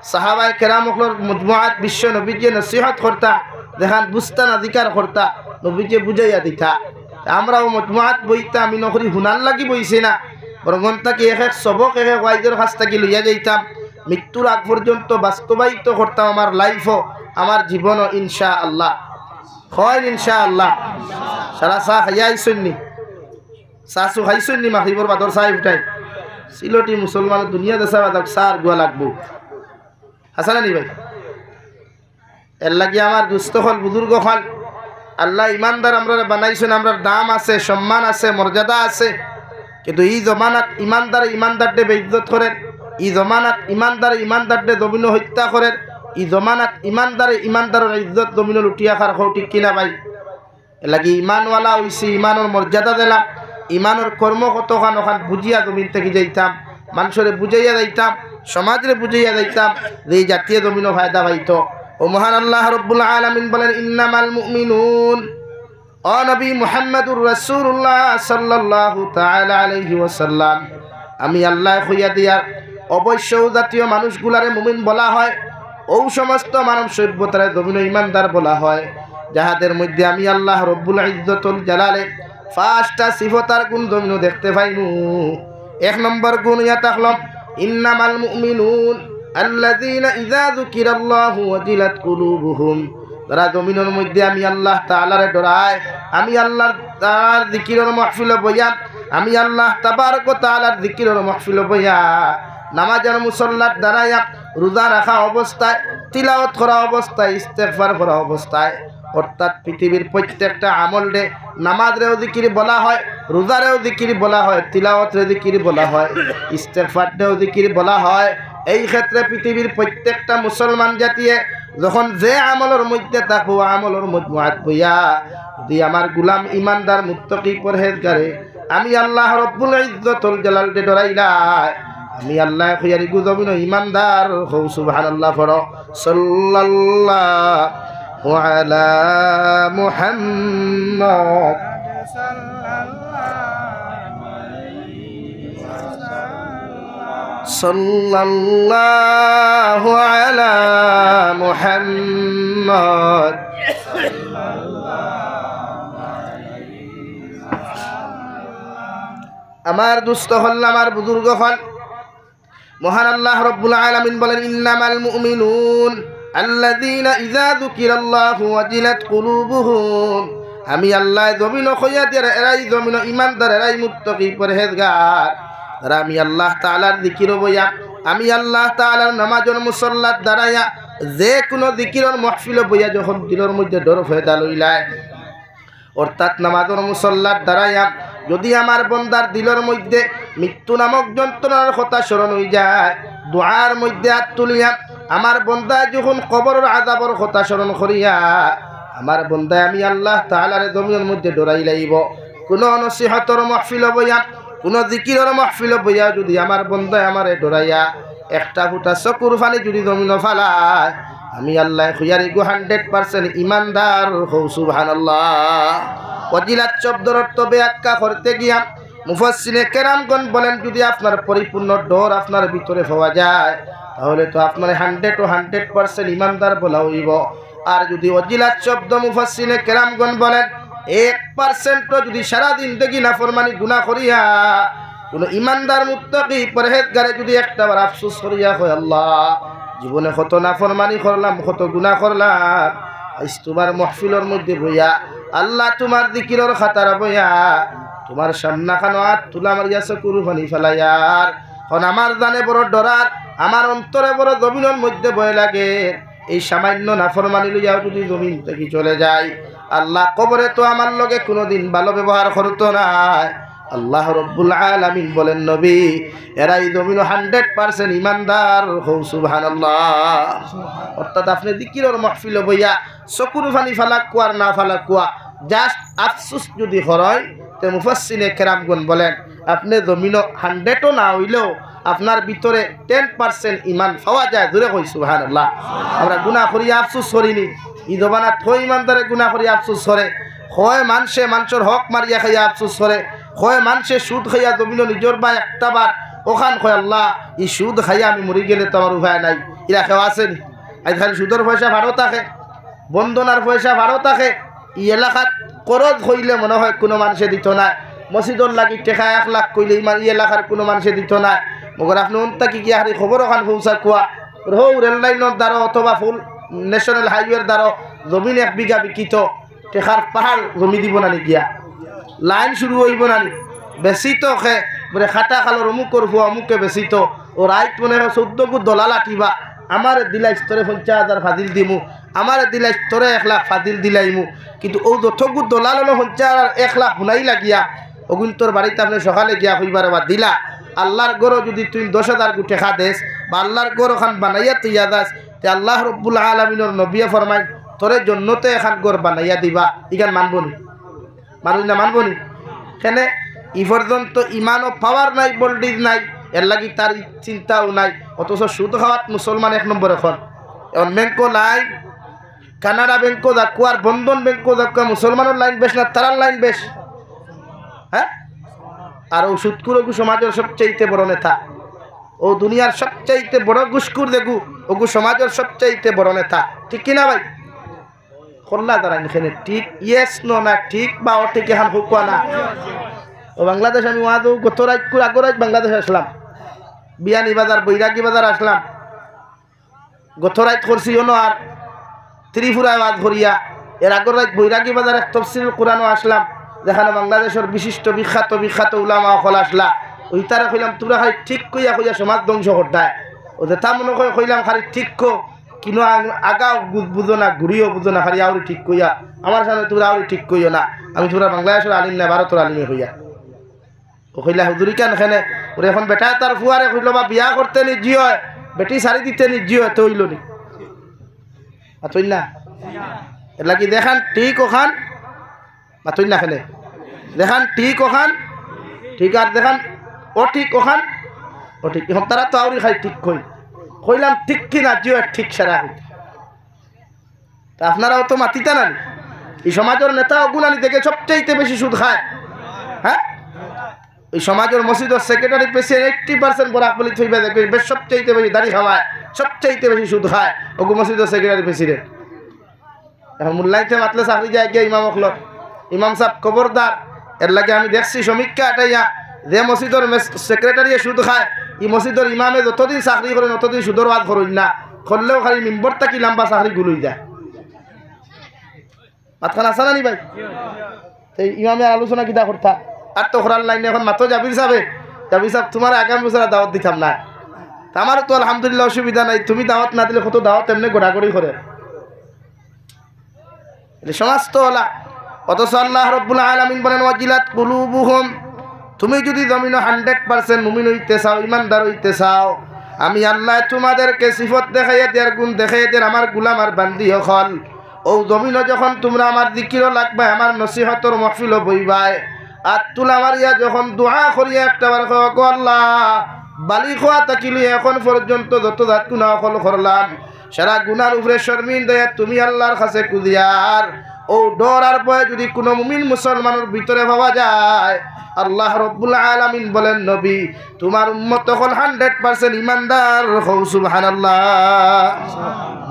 সাহাবায়ে কেরাম অকলর মজমুআত বিশ্ব নবীজিয়ে নসিহত করতা, যেখান বুঝতা না, জিকার করতা, নবীজিয়ে বুঝাইয়া দিতা। তা আমরাও মজমুআত বইতাম, ইনো করি হুনার লাগি বইছি না, বরং অন থাকি এক এক সবক এক এক ওয়াইজর কাছ থাকি লইয়া যাইতাম। মৃত্যুর আগ পর্যন্ত বাস্তবায়িত করতাম আমার লাইফও, আমার জীবনও, ইনশাআল্লাহ। কইন ইনশাআল্লাহ। সারা চা খাইয়া আইছইন নি? চা চু খাইছইন নি মাগরিবর বাদর চা উঠাই? সিলটি মুসলমান দুনিয়া দেশা বাদক চা আর গুয়া লাগবো। হাছা না নি ভাই? এরলাগি আমার দুস্ত অকল, বুজুর্গ অকল, আল্লায় ইমানদার আমরারে বানাইছইন, আমরার দাম আছে, সম্মান আছে, মর্যাদা আছে। কিন্তু ই জমানাত ইমানদারে ইমানদাররে বেইজ্জত করের, ই জমানাত ইমানদারে ইমানদাররে জমিনো হত্যা করের, ই জমানাত ইমানদারে ইমানদারর ইজ্জত জমিনো লুটিয়া খার, কও ঠিক কিনা ভাই? এরলাগি ইমানওয়ালা অইছি, ইমানর মর্যাদা দিলাম, ইমানর কর্ম কতখান, ওখান বুঝিয়া জমিন থাকি যাইতাম, মানষরে বুঝাইয়া যাইতাম, সমাজরে বুঝাইয়া যাইতাম, যে ই জাতিয়ে জমিনো ফায়দা পাইতো। ও মহান আল্লাহ রব্বুল আলামিন বলেন, "ইন্নামাল মুমিনুন", ও নবী মুহাম্মাদুর রাসূলুল্লাহ সাল্লাল্লাহু তাআলা আলাইহি ওয়াসাল্লাম, আমি আল্লায় কইয়া দিয়ার, অবশ্য অউ জাতীয় মানুষগুলারে মুমিন বলা হয়, অউ সমস্ত মানব সভ্যতারে জমিনো ইমানদার বলা হয়, যাহাদের মধ্যে আমি আল্লাহ রব্বুল ইজ্জতুল জালালে পাঁচটা সিফতার গুণ জমিনো দেখতে পাইমু। এক নম্বর গুণ ইয়া থাকলো, "ইন্নামাল মুমিনুন আল্লাযীনা ইযা যুকিরাল্লাহু ওয়াজিলাত কুলুবুহুম।" যারা জমিনর মধ্যে আমি আল্লাহ তাআলারে ডরায়, আমি আল্লাহ তাআলার জিকিরর মাহফিলো বইয়া, আমি আল্লাহ তাবারক ওয়া তাআলার জিকিরর মাহফিলো বইয়া, নামাজর মুসল্লাত দাঁড়াইয়া, রোজা রাখা অবস্থায়, তিলাওয়াত করা অবস্থায়, ইস্তেগফার করা অবস্থায়, অর্থাৎ পৃথিবীর প্রত্যেকটা আমলরে, নামাজরেও জিকির বলা হয়, রোজারেও জিকির বলা হয়, তিলাওয়াতরে জিকির বলা হয়, ইস্তেগফাররেও জিকির বলা হয়। এই ক্ষেত্রে পৃথিবীর প্রত্যেকটা মুসলমান জাতিয়ে যখন যে আমলর মধ্যে থাকবো, আমলর মজমুআত বইয়া, যদি আমার গুলাম ইমানদার মুত্তাকি পরহেজগারে আমি আল্লাহ রব্বুল ইজ্জতুল জালালরে ডরাইলায়, আমি আল্লায় কইয়ার ইগু জমিনো ইমানদার, কও সুবহানাল্লাহ পড়ো। সাল্লাল্লাহু আলা মুহাম্মদ। সাল্লাল্লাহু আলা মুহাম্মদ। আমার দুস্ত অকল, আমার বুজুর্গ অকল, মহান আল্লাহ রব্বুল আলামিন বলেন, "ইন্নামাল মুমিনুন আল্লাযীনা ইযা যুকিরাল্লাহু ওয়াজিলাত কুলুবুহুম।" আমি আল্লায় জমিনো কইয়া দিয়ার, এরাই জমিনো ইমানদার, এরাই মুত্তাকি পরহেজগার। আর আমি আল্লাহ তাআলার জিকিরো বইয়া, আমি আল্লাহ তাআলার নামাজর মুসল্লাত দাঁড়াইয়া, যে কুনু জিকিরর মাহফিলো বইয়া যখন দিলর মধ্যে ডর পয়দা লইলায়, অর্থাৎ নামাজর মুসল্লাত দাঁড়াইয়া যদি আমার বন্দার দিলর মধ্যে মৃত্যু নামক যন্ত্রণার কথা স্মরণ অইযায়, দোয়ার মধ্যে আত তুলিয়া আমার বন্দায় যখন কবরর আযাবর কথা স্মরণ করিয়া আমার বন্দায় আমি আল্লাহ তাআলারে জমিনর মধ্যে ডরাইলাইবো, কুনু নসিহতর মাহফিলো বইয়া, কুনু জিকিরর মাহফিলো বইয়া যদি আমার বন্দায় আমারে ডরাইয়া একটা ফুটা চকুর পানি যদি জমিনো ফালায়, আমি আল্লায় কইয়ার ইগু হান্ড্রেড পার্সেন্ট ইমানদার, কও সুবহানাল্লাহ। ওয়াজিলাত শব্দর অর্থ ব্যাখ্যা করতে গিয়া মুফাসসিরে কেরামগণ বলেন, যদি আপনার পরিপূর্ণ ডর আপনার ভিতরে পাওয়া যায়, তাহলে তো আপনারে হান্ড্রেড ও হান্ড্রেড পার্সেন্ট ইমানদার বলা অইবো। আর যদি ওয়াজিলাত শব্দ মুফাসসিরে কেরামগণ বলেন, এক পার্সেন্টও যদি সারা জিন্দেগি নাফরমানি গুনাহ করিয়া কুনু ইমানদার মুত্তাকি পরহেজগারে যুদি একটাবার আফসোস করিয়া কয়, "আল্লাহ, জীবনে কত নাফরমানি করলাম, কত গুনা করলাম, আইজ তুমার মহফিলর মধ্যে বইয়া, আল্লাহ, তুমার জিকিরর খাতারা বইয়া, তুমার সামনাখানো আত তুলা মারিয়া চকুর পানি ফালাইয়ার। অখন আমার জানে বড় ডরার, আমার অন্তরে বড় জমিনর মধ্যে ভয় লাগে।" এই সামান্য নাফরমানি লইয়াও যুদি জমিন থাকি চলে যাই, আল্লাহ কবরে তো আমার লগে কুনুদিন ভালো ব্যবহার করতো নায়। আল্লাহ রব্বুল আলামিন বলেন, "নবী, এরা ই জমিনো hundred percent ইমানদার।" কও সুবহানাল্লাহ। অর্থাৎ আপনে জিকিরর মহফিলো বইয়া চকুর পানি ফালাউক্কা আর না ফালাউক্কা, just আফসুস যুদি করইন, তে মুফাসসিরিনে কেরামগণ বলেন, আপনে জমিনো hundred-ও না অইলেও আপনার ভিতরে ten percent ইমান পাওয়া যায়। জোরে কই সুবহানাল্লাহ। আমরা গুনা করিয়া আফসুস করি নি? ই জমানাত কয় ইমানদারে গুনা করিয়া আফসুস করে? কয় মানষে মানষর হক মারিয়া খাইয়া আফসুস করে? কয় মানষে সুদ খাইয়া জমিনো নিজর বায় একটাবার অখান কয়, "আল্লাহ, ই সুদ খাইয়া আমি মরি গেলে তো আমার উপায় নাই।" ইলা কেউ আছে নি? আইজ খালি সুদর পয়সা ফাড়ো থাকে, বন্দনার পয়সা ফাড়ো থাকে। ই এলাকাত করজ কইলে মনো অয় কুনু মানষে দিতো নায়। মসজিদর লাগি টেকা এক লাখ কইলে ইমান ই এলাকার কুনু মানষে দিতো নায়। মগর আপনে অন থাকি গিয়া খালি খবর অখান পৌঁছাউক্কা। হউ রেল লাইনর দ্বারো অথবা ফুল ন্যাশনাল হাইওয়ের দ্বারো জমিন এক বিঘা বিকিতো, টেকার পাহাড় জমি দিবো না নি গিয়া? লাইন শুরু অইবো না নি? বেচিতো কে, বুলে কাটা খালর অমুকর ফুয়া অমুকে বেচিতো। অউ রাইত মনে অয় চৌদ্দগু দলাল আটিবা, আমারে দিলাইছ তোরে পঞ্চাশ হাজার ফাজিল দিমু, আমারে দিলাইছ তোরে এক লাখ ফাজিল দিলাইমু। কিন্তু অউ যতগু দলাল অইলো পঞ্চাশ হাজার এক লাখ হুনাই লাগিয়া, অগুইন্তর বাড়িত আপনে সকালে গিয়া কইবা, "রে বা দিলা, আল্লার ঘরো যুদি তুই দশ হাজারগু টেকা দেস বা আল্লার ঘর অখান বানাইয়া থইয়া যাস, তে আল্লাহ রব্বুল আলামিনর নবিয়ে ফরমাইন, তোরে জন্নতো এখান ঘর বানাইয়া দিবা।" ইখান মানবো নি? মানবো নি না মানবো নি? কেনে? ই পর্যন্ত ইমানও পাওয়ার নাই, ভোল্টেজ নাই, এরলাগি তার চিন্তাও নাই। অথচ সুদ খাওয়াত মুসলমান এক নম্বর অখন। অখন ব্যাংকো লাইন, কানাড়া ব্যাংকো যাউক্কা আর বন্ধন ব্যাংকো যাউক্কা, মুসলমানর লাইন বেশ না তারার লাইন বেশ? হ্যাঁ? আর অউ সুদখুর অগু সমাজর সবচাইতে বড় নেতা, অউ দুনিয়ার সবচাইতে বড় ঘুষখুর যেগু, অগু সমাজর সবচাইতে বড় নেতা, ঠিক কি না ভাই? কল্লা দাঁড়াইন কেনে? ঠিক, yes, no না, ঠিক বা অঠিক এখান কউক্কা না। অউ বাংলাদেশ আমি ওয়াজো গত রাইত কুর আগর রাইত বাংলাদেশ আছলাম, বিয়ানীবাজার, বৈরাগীবাজার আছলাম। গত রাইত করছি অনো আর ত্রিপুরায় ওয়াজ করিয়া, এর আগর রাইত বৈরাগীবাজার এক তফসিরুল কুরআনো আছলাম, যেখানো বাংলাদেশর বিশিষ্ট বিখ্যাত বিখ্যাত উলামা অকল আছলা। অউ ইতারে কইলাম, "তুমরা খালি ঠিক কইয়া কইয়া সমাজ ধ্বংস করতায়।" অউ যেতা মনো কয় কইলাম খালি ঠিক কও, কিনো আগ-, আগা বু-, বুঝো না, ঘুরিও বুঝো না, খালি আউরি ঠিক কইয়া। আমার সামনে তুমরা আউরি ঠিক কইও না। আমি তুমরার বাংলাদেশর আলিম না, ভারতর আলিমে কইয়া। অউ কইলা, "হুজুর ইখান কেনে?" অরে অখন বেটায় তার ফুয়ারে কইলো বা বিয়া করতে নিজি অয়, বেটি ছাড়ি দিতে নিজি অয়, তে অইলো নি? মাতইন না? এরলাগি যেখান ঠিক অখান, মাতইন না কেনে? যেখান ঠিক অখান ঠিক, আর যেখান অঠিক অখান অঠিক। অখন তারা তো আউরি খালি ঠিক কইন। কইলাম ঠিক কি না, জি অয়, ঠিক সারা কইতা। তে আপনারাও তো মাতিতা না নি? ই সমাজর নেতা অগুলানি দেখে সবচাইতে বেশি সুদ খায়। হ্যাঁ? ই সমাজর মসজিদর secretary president eighty percent Barak বলি থইবা দেখবে, বেশ সবচাইতে বেশি দাড়ি খাওয়ায়, সবচাইতে বেশি সুদ খায়, অগু মসজিদর সেক্রেটারি প্রেসিডেন্ট। অখন মুল্লাইন্তে মাতলে চাকরি যায় গিয়া ইমাম অকলর। ইমাম সাব খবরদার, এরলাগি আমি দেখছি সমীক্ষা আটাইয়া, যে মসজিদর মেস-, সেক্রেটারিয়ে সুদ খায়, ই মসজিদর ইমামে যতদিন চাকরি করইন, অতদিন সুদর ওয়াজ করইন না, করলেও খালি মিম্বর থাকি লাম্বা চাকরি গুল অই যায়। মাতখান আছা না নি ভাই? তে ইমামে আর আলোচনা কিতা করতা? আর তো করার লাইন নাই, অখন মাতো জাবির সাবে, জাবির সাব, তুমারে আগামী বছর আর দাওয়াত দিতাম না। তে আমারও তো আলহামদুলিল্লাহ অসুবিধা নাই, তুমি দাওয়াত না দিলে কত দাওয়াত এমনে গড়াগড়ি করে। এই সমাজ তো অলা। অথচ আল্লাহ রব্বুল আলামিন বলেন, "ওয়াজিলাত কুলুবুহুম।" তুমি যুদি জমিনো hundred percent মুমিন অইতে চাও, ইমানদার অইতে চাও, আমি আল্লায় তুমাদেরকে সিফত দেখাইয়া দেয়ার, গুণ দেখাইয়া দেয়ার, আমার গুলাম আর বান্দি অকল। অউ জমিনো যখন তুমরা আমার জিকিরো লাগবায়, আমার নসিহতর মহফিলো বইবায়, আর তুলা মারিয়া যখন দোয়া করিয়া একটাবার কও, "গো আল্লাহ, বালিগ অওয়া থাকি লইয়া অখন পর্যন্ত যত জাত গুনা অকল করলাম, সারা গুনার উপরে শরমিন্দা অইয়া তুমি আল্লার কাছে খুজিয়ার।" অউ ডর আর ভয় যুদি কুনু মুমিন মুসলমানর ভিতরে পাওয়া যায়, আল্লাহ রব্বুল আলামিন বলেন, "নবী, তুমার উম্মত অকল hundred percent ইমানদার।" কও সুবহানাল্লাহ।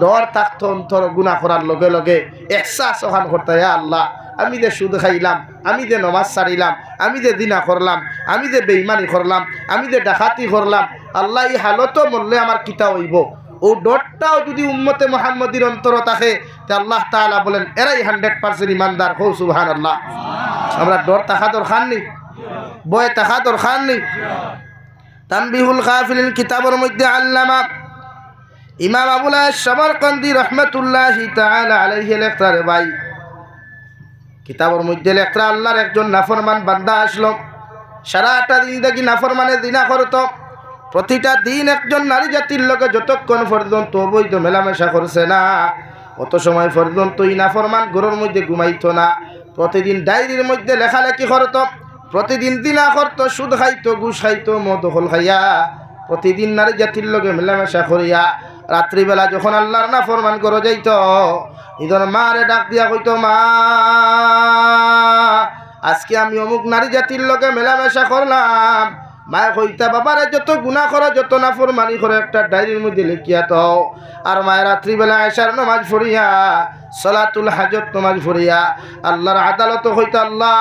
ডর থাকতো অন্তর, গুনা করার লগে লগে এহসাস অখান করতা, "ইয়া আল্লাহ, আমি যে সুদ খাইলাম, আমি যে নমাজ ছাড়িলাম, আমি যে জিনা করলাম, আমি যে বেইমানি করলাম, আমি যে ডাকাতি করলাম, আল্লাহ, ই হালতো মরলে আমার কিতা অইবো? অউ ডরটাও যুদি উম্মতে মুহাম্মদীর অন্তরো থাকে, তে আল্লাহ তাআলা বলেন, এরাই hundred percent ইমানদার। কও সুবহানাল্লাহ। আমরার ডর থাকা দরকার নি? ভয় থাকা দরকার নি? তানবিহুল গাফিলিন কিতাবর মধ্যে আল্লামা ইমাম আবুল আয়াস সমরকান্দি রহমতুল্লাহি তাআলা আলাইহি লেখরা রে ভাই, কিতাবর মধ্যে লেখরা, আল্লাহর একজন নাফরমান বান্দা আছলো, সারাটা দিন দেখি নাফরমানে জিনা করতো। প্রতিটা দিন একজন নারী জাতির লগে যতক্ষণ পর্যন্ত অবৈধ মেলামেশা করছে না, অত সময় পর্যন্ত ই নাফরমান ঘরর মধ্যে ঘুমাইতো না। প্রতিদিন ডায়েরির মধ্যে লেখালেখি করতো, প্রতিদিন জিনা করতো, সুদ খাইতো, ঘুষ খাইতো, মদ দখল খাইয়া, প্রতিদিন নারী জাতির লগে মেলামেশা করিয়া, রাত্রিবেলা যখন আল্লাহর নাফরমান ঘরো যাইতো, নিজর মারে ডাক দিয়া কইতো, "মা, আজকে আমি অমুক নারী জাতির লগে মেলামেশা করলাম।" মায়ে কইতা, "বাবারে, যত গুনা করো, যত নাফরমানি করো, একটা ডায়েরির মধ্যে লেখিয়া থও।" আর মায়ে রাত্রিবেলা এশার নামাজ পড়িয়া, সলাতুল হাজত নামাজ পড়িয়া, আল্লাহর আদালতো কইতা, "আল্লাহ,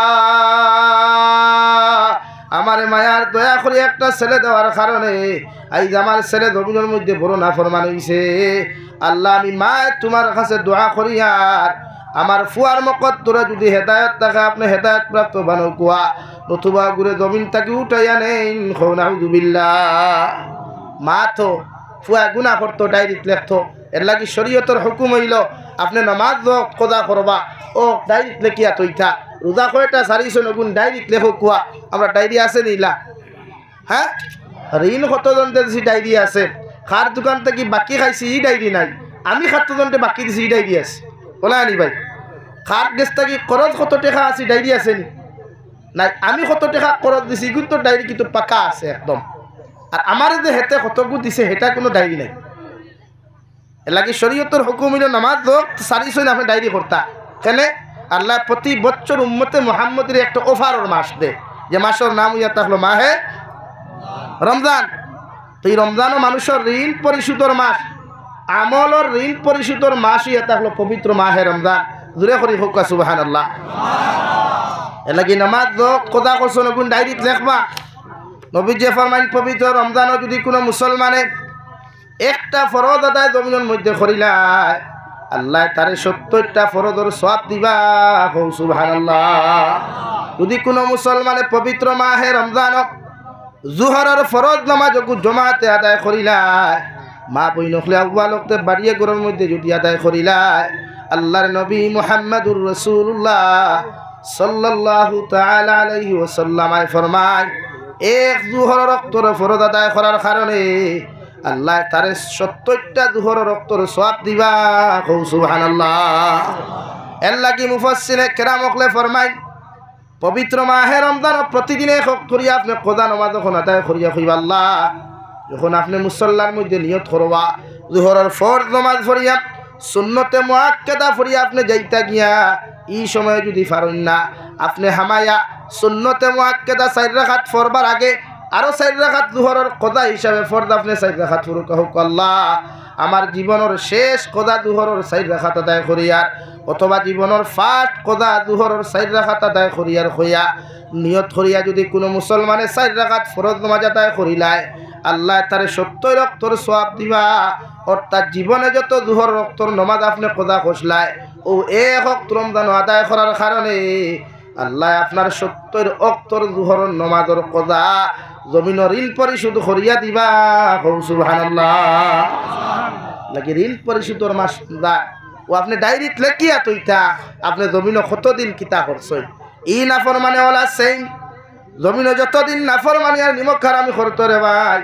আমারে মায়ার দয়া করি একটা ছেলে দেওয়ার কারণে আইজ আমার ছেলে জমিনর মধ্যে বড় নাফরমান অইছে। আল্লাহ, আমি মায়ে তুমার কাছে দোয়া করিয়ার আমার ফুয়ার মকদ্দরে যুদি হেদায়েত থাকে, আপনে হেদায়েত প্রাপ্ত বানাউক্কা, নতুবা অগুরে জমিন থাকি উঠাইয়া নেইন।" কও নাউজুবিল্লাহ। মা তো ফুয়া গুনা করতো, ডায়েরিত লেখতো, এরলাগি শরীয়তর হুকুম অইলো, আপনে নামাজ অক্ত কজা করবা, অউ ডায়েরিত লেখিয়া থইতা। রোজা কয়টা ছাড়িছইন, অগুন ডায়েরিত লেখউক্কা। আমরার ডায়েরি আছে নি ইলা? হ্যাঁ? ঋণ কতজনরে দিছি, ডায়েরি আছে। কার দোকান থাকি বাকি খাইছি, ই ডায়েরি নাই। আমি কতজনরে বাকি দিছি, ই ডায়েরি আছে। অলা নি ভাই? কার গেছ থাকি করজ কত টেকা আছে, ডায়েরি আছে নি? নাই। আমি কত টেকা করজ দিছি, ইগুন তো ডায়েরি কিন্তু পাকা আছে একদম। আর আমারে যে হেতে কতগু দিছে, হেটা কুনু ডায়েরি নাই। এরলাগি শরীয়তর হুকুম অইলো, নামাজ অক্ত ছাড়িছইন, আপনে ডায়েরি করতা। কেনে? আল্লায় প্রতি বছর উম্মতে মুহাম্মদীরে একটা অফারর মাস দে, যে মাসর নাম অইয়া থাকলো মাহে রমজান। তো ই রমজানও মানুষর ঋণ পরিশোধর মাস, আমলর ঋণ পরিশোধর মাস অইয়া থাকলো পবিত্র মাহে রমজান। জোরে করি কউক্কা সুবহানাল্লাহ। এরলাগি নামাজ অক্ত কজা করছইন, অগুন ডায়েরিত লেখবা। নবীজিয়ে ফরমাইন, পবিত্র রমজানও যুদি কুনু মুসলমানে একটা ফরজ আদায় জমিনর মধ্যে করিলায়, আল্লায় তারে সত্তইরটা ফরজর সওয়াব দিবা। কও সুবহানাল্লাহ। যুদি কুনু মুসলমানে পবিত্র মাহে রমজানও জুহরর ফরজ নামাজ অগু জমাতে আদায় করিলায়, মা বইন অকলে আউয়াল অক্তে বাড়িয়ে ঘরর মধ্যে যুদি আদায় করিলায়, আল্লাহর নবী মুহাম্মাদুর রাসূলুল্লাহ সাল্লাল্লাহু তাআলা আলাইহি ওয়াসাল্লাম আয় ফরমাইন, এক জুহরর অক্তর ফরজ আদায় করার কারণে আল্লায় তারে সত্তইরটা জুহরর অক্তর সওয়াব দিবা। কও সুবহানাল্লাহ। এরলাগি মুফাসসিরে কেরাম অকলে ফরমাইন, পবিত্র মাহে রমজানও প্রতিদিন এক অক্ত করিয়া আপনে কজা নামাজ অখন আদায় করিয়া কইবা, আল্লাহ, যখন আপনে মুসল্লার মধ্যে নিয়ত করবা, জুহরর ফরজ নামাজ পড়িয়া, সুন্নতে মুআক্কাদা পড়িয়া আপনে যাইতা গিয়া, ই সময় যুদি পারইন না, আপনে হামাইয়া সুন্নতে মুআক্কাদা চাইর রাকাত পড়বার আগে আরো চাইর রাকাত জুহরর কজা হিসাবে ফরজ আপনে চাইর রাকাত পড়উক্কা। কউক্কা, আল্লাহ, আমার জীবনর শেষ কজা জুহরর চাইর রাকাত আদায় করিয়ার, অথবা জীবনর first কজা জুহরর চাইর রাকাত আদায় করিয়ার কইয়া নিয়ত করিয়া যুদি কুনু মুসলমানে চাইর রাকাত ফরজ নামাজ আদায় করিলায়, আল্লায় তারে সত্তইর অক্তর সওয়াব দিবা। অর্থাৎ জীবনে যত জুহরর অক্তর নামাজ আপনে কজা করছলায়, অউ এক অক্ত রমজানও আদায় করার কারণে আল্লায় আপনার সত্তইর অক্তর জুহরর নামাজর কজা জমিনর ঋণ পরিশোধ করিয়া দিবা। কও সুবহানাল্লাহ। লাগি ঋণ পরিশোধর মাস রমজান। অউ আপনে ডায়েরিত লেখিয়া থইতা, আপনে জমিনো কতদিন কিতা করছইন। ই নাফরমানে অলা same। জমিনো যতদিন নাফরমানি আর নিমক হারামি করতো রে ভাই,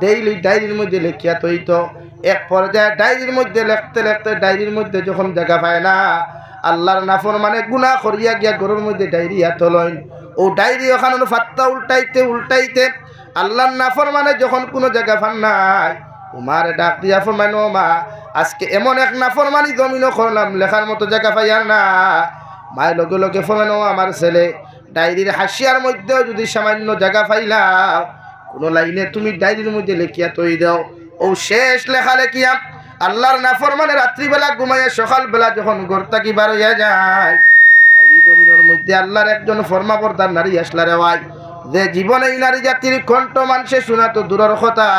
daily ডায়েরির মধ্যে লেখিয়া থইতো। এক পর্যায়ে ডায়েরির মধ্যে লেখতে লেখতে ডায়েরির মধ্যে যখন জাগা পায় না, আল্লাহর নাফরমানে গুনা করিয়া গিয়া ঘরর মধ্যে ডায়েরি আতো লইন। অউ ডায়েরি অখানর পাতা উল্টাইতে উল্টাইতে আল্লাহর নাফরমানে যখন কুনু জাগা পার নায়, অউ মারে ডাক দিয়া ফরমাইন, "ও মা, আজকে এমন এক নাফরমানি জমিনো করলাম, লেখার মতো জাগা পাইয়ার না।" মায় লগে লগে ফরমাইন, "ও আমার ছেলে, ডায়েরির হাশিয়ার মধ্যেও যুদি সামান্য জাগা পাইলাও, কুনু লাইনে তুমি ডায়েরির মধ্যে লেখিয়া থই দেও।" অউ শেষ লেখা লেখিয়া আল্লাহর নাফরমানে রাত্রিবেলা ঘুমাইয়া সকালবেলা যখন ঘর থাকি বার অইয়া যায়, ই জমিন যে আল্লাহর একজন ফরমাবরদার নারী আসলা রে ভাই, যে জীবনে ই নারী জাতির কণ্ঠ মানষে শুনা তো দূরর কথা,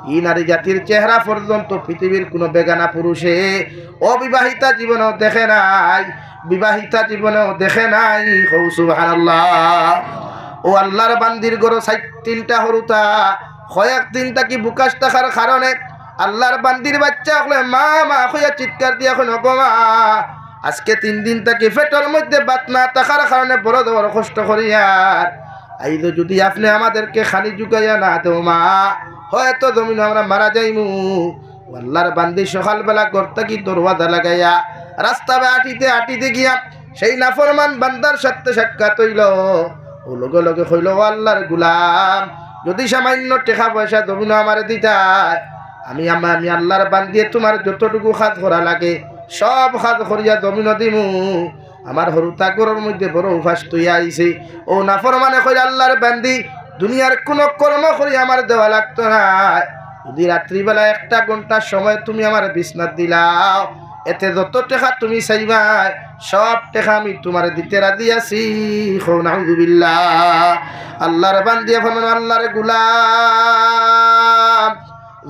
ই নারী জাতির চেহারা পর্যন্ত পৃথিবীর কোনো বেগানা পুরুষে অবিবাহিতা জীবনেও দেখে নাই, বিবাহিতা জীবনেও দেখে নাই। কও সুবহানাল্লাহ। ও আল্লাহর বান্দির ঘরো সাইড তিনটা হুরুতা, কয়েক দিন থাকি বুকাশ থাকার কারণে আল্লাহর বান্দির বাচ্চা অকলে মা মা কইয়া চিৎকার দিয়া কইন, "ওগো মা, আজকে তিন দিন থাকি পেটর মধ্যে ভাত না থাকার কারণে বড় জবর কষ্ট করিয়ার। আইজ যদি আপনে আমাদেরকে খানি জুগাইয়া না দেও মা, হয়তো জমিনো আমরা মারা যাইমু।" ও আল্লাহর বান্দি সকালবেলা ঘর থাকি দরওয়াজা লাগাইয়া রাস্তা বায় আটিতে আটিতে গিয়া সেই নাফরমান বান্দার সাথে সাক্ষাৎ অইলো। ও লগে লগে কইলো, "ও আল্লাহর গুলাম, যদি সামান্য টেকা পয়সা জমিনো আমারে দিতায়, আমি, আমা-, আমি আল্লাহর বান্দিয়ে তুমার যতটুকু কাজ করা লাগে সব কাজ করিয়া জমিনো দিমু।" আমার হুরুতা ঘরর মধ্যে বড় উপাস থইয়া আইছে। ও নাফরমানে কইল, "আল্লাহর বান্দি, দুনিয়ার কুনু কর্ম করি আমার দেওয়া লাগতো নায়, যদি রাত্রিবেলা একটা ঘন্টার সময় তুমি আমার বিছনাত দিলাও, এতে যত টেকা তুমি চাইবায় সব টেকা আমি তুমারে দিতে রাজি আছি।" কও নাউজুবিল্লাহ। আল্লাহর বান্দিয়ে ফরমান, "আল্লাহর গুলাম,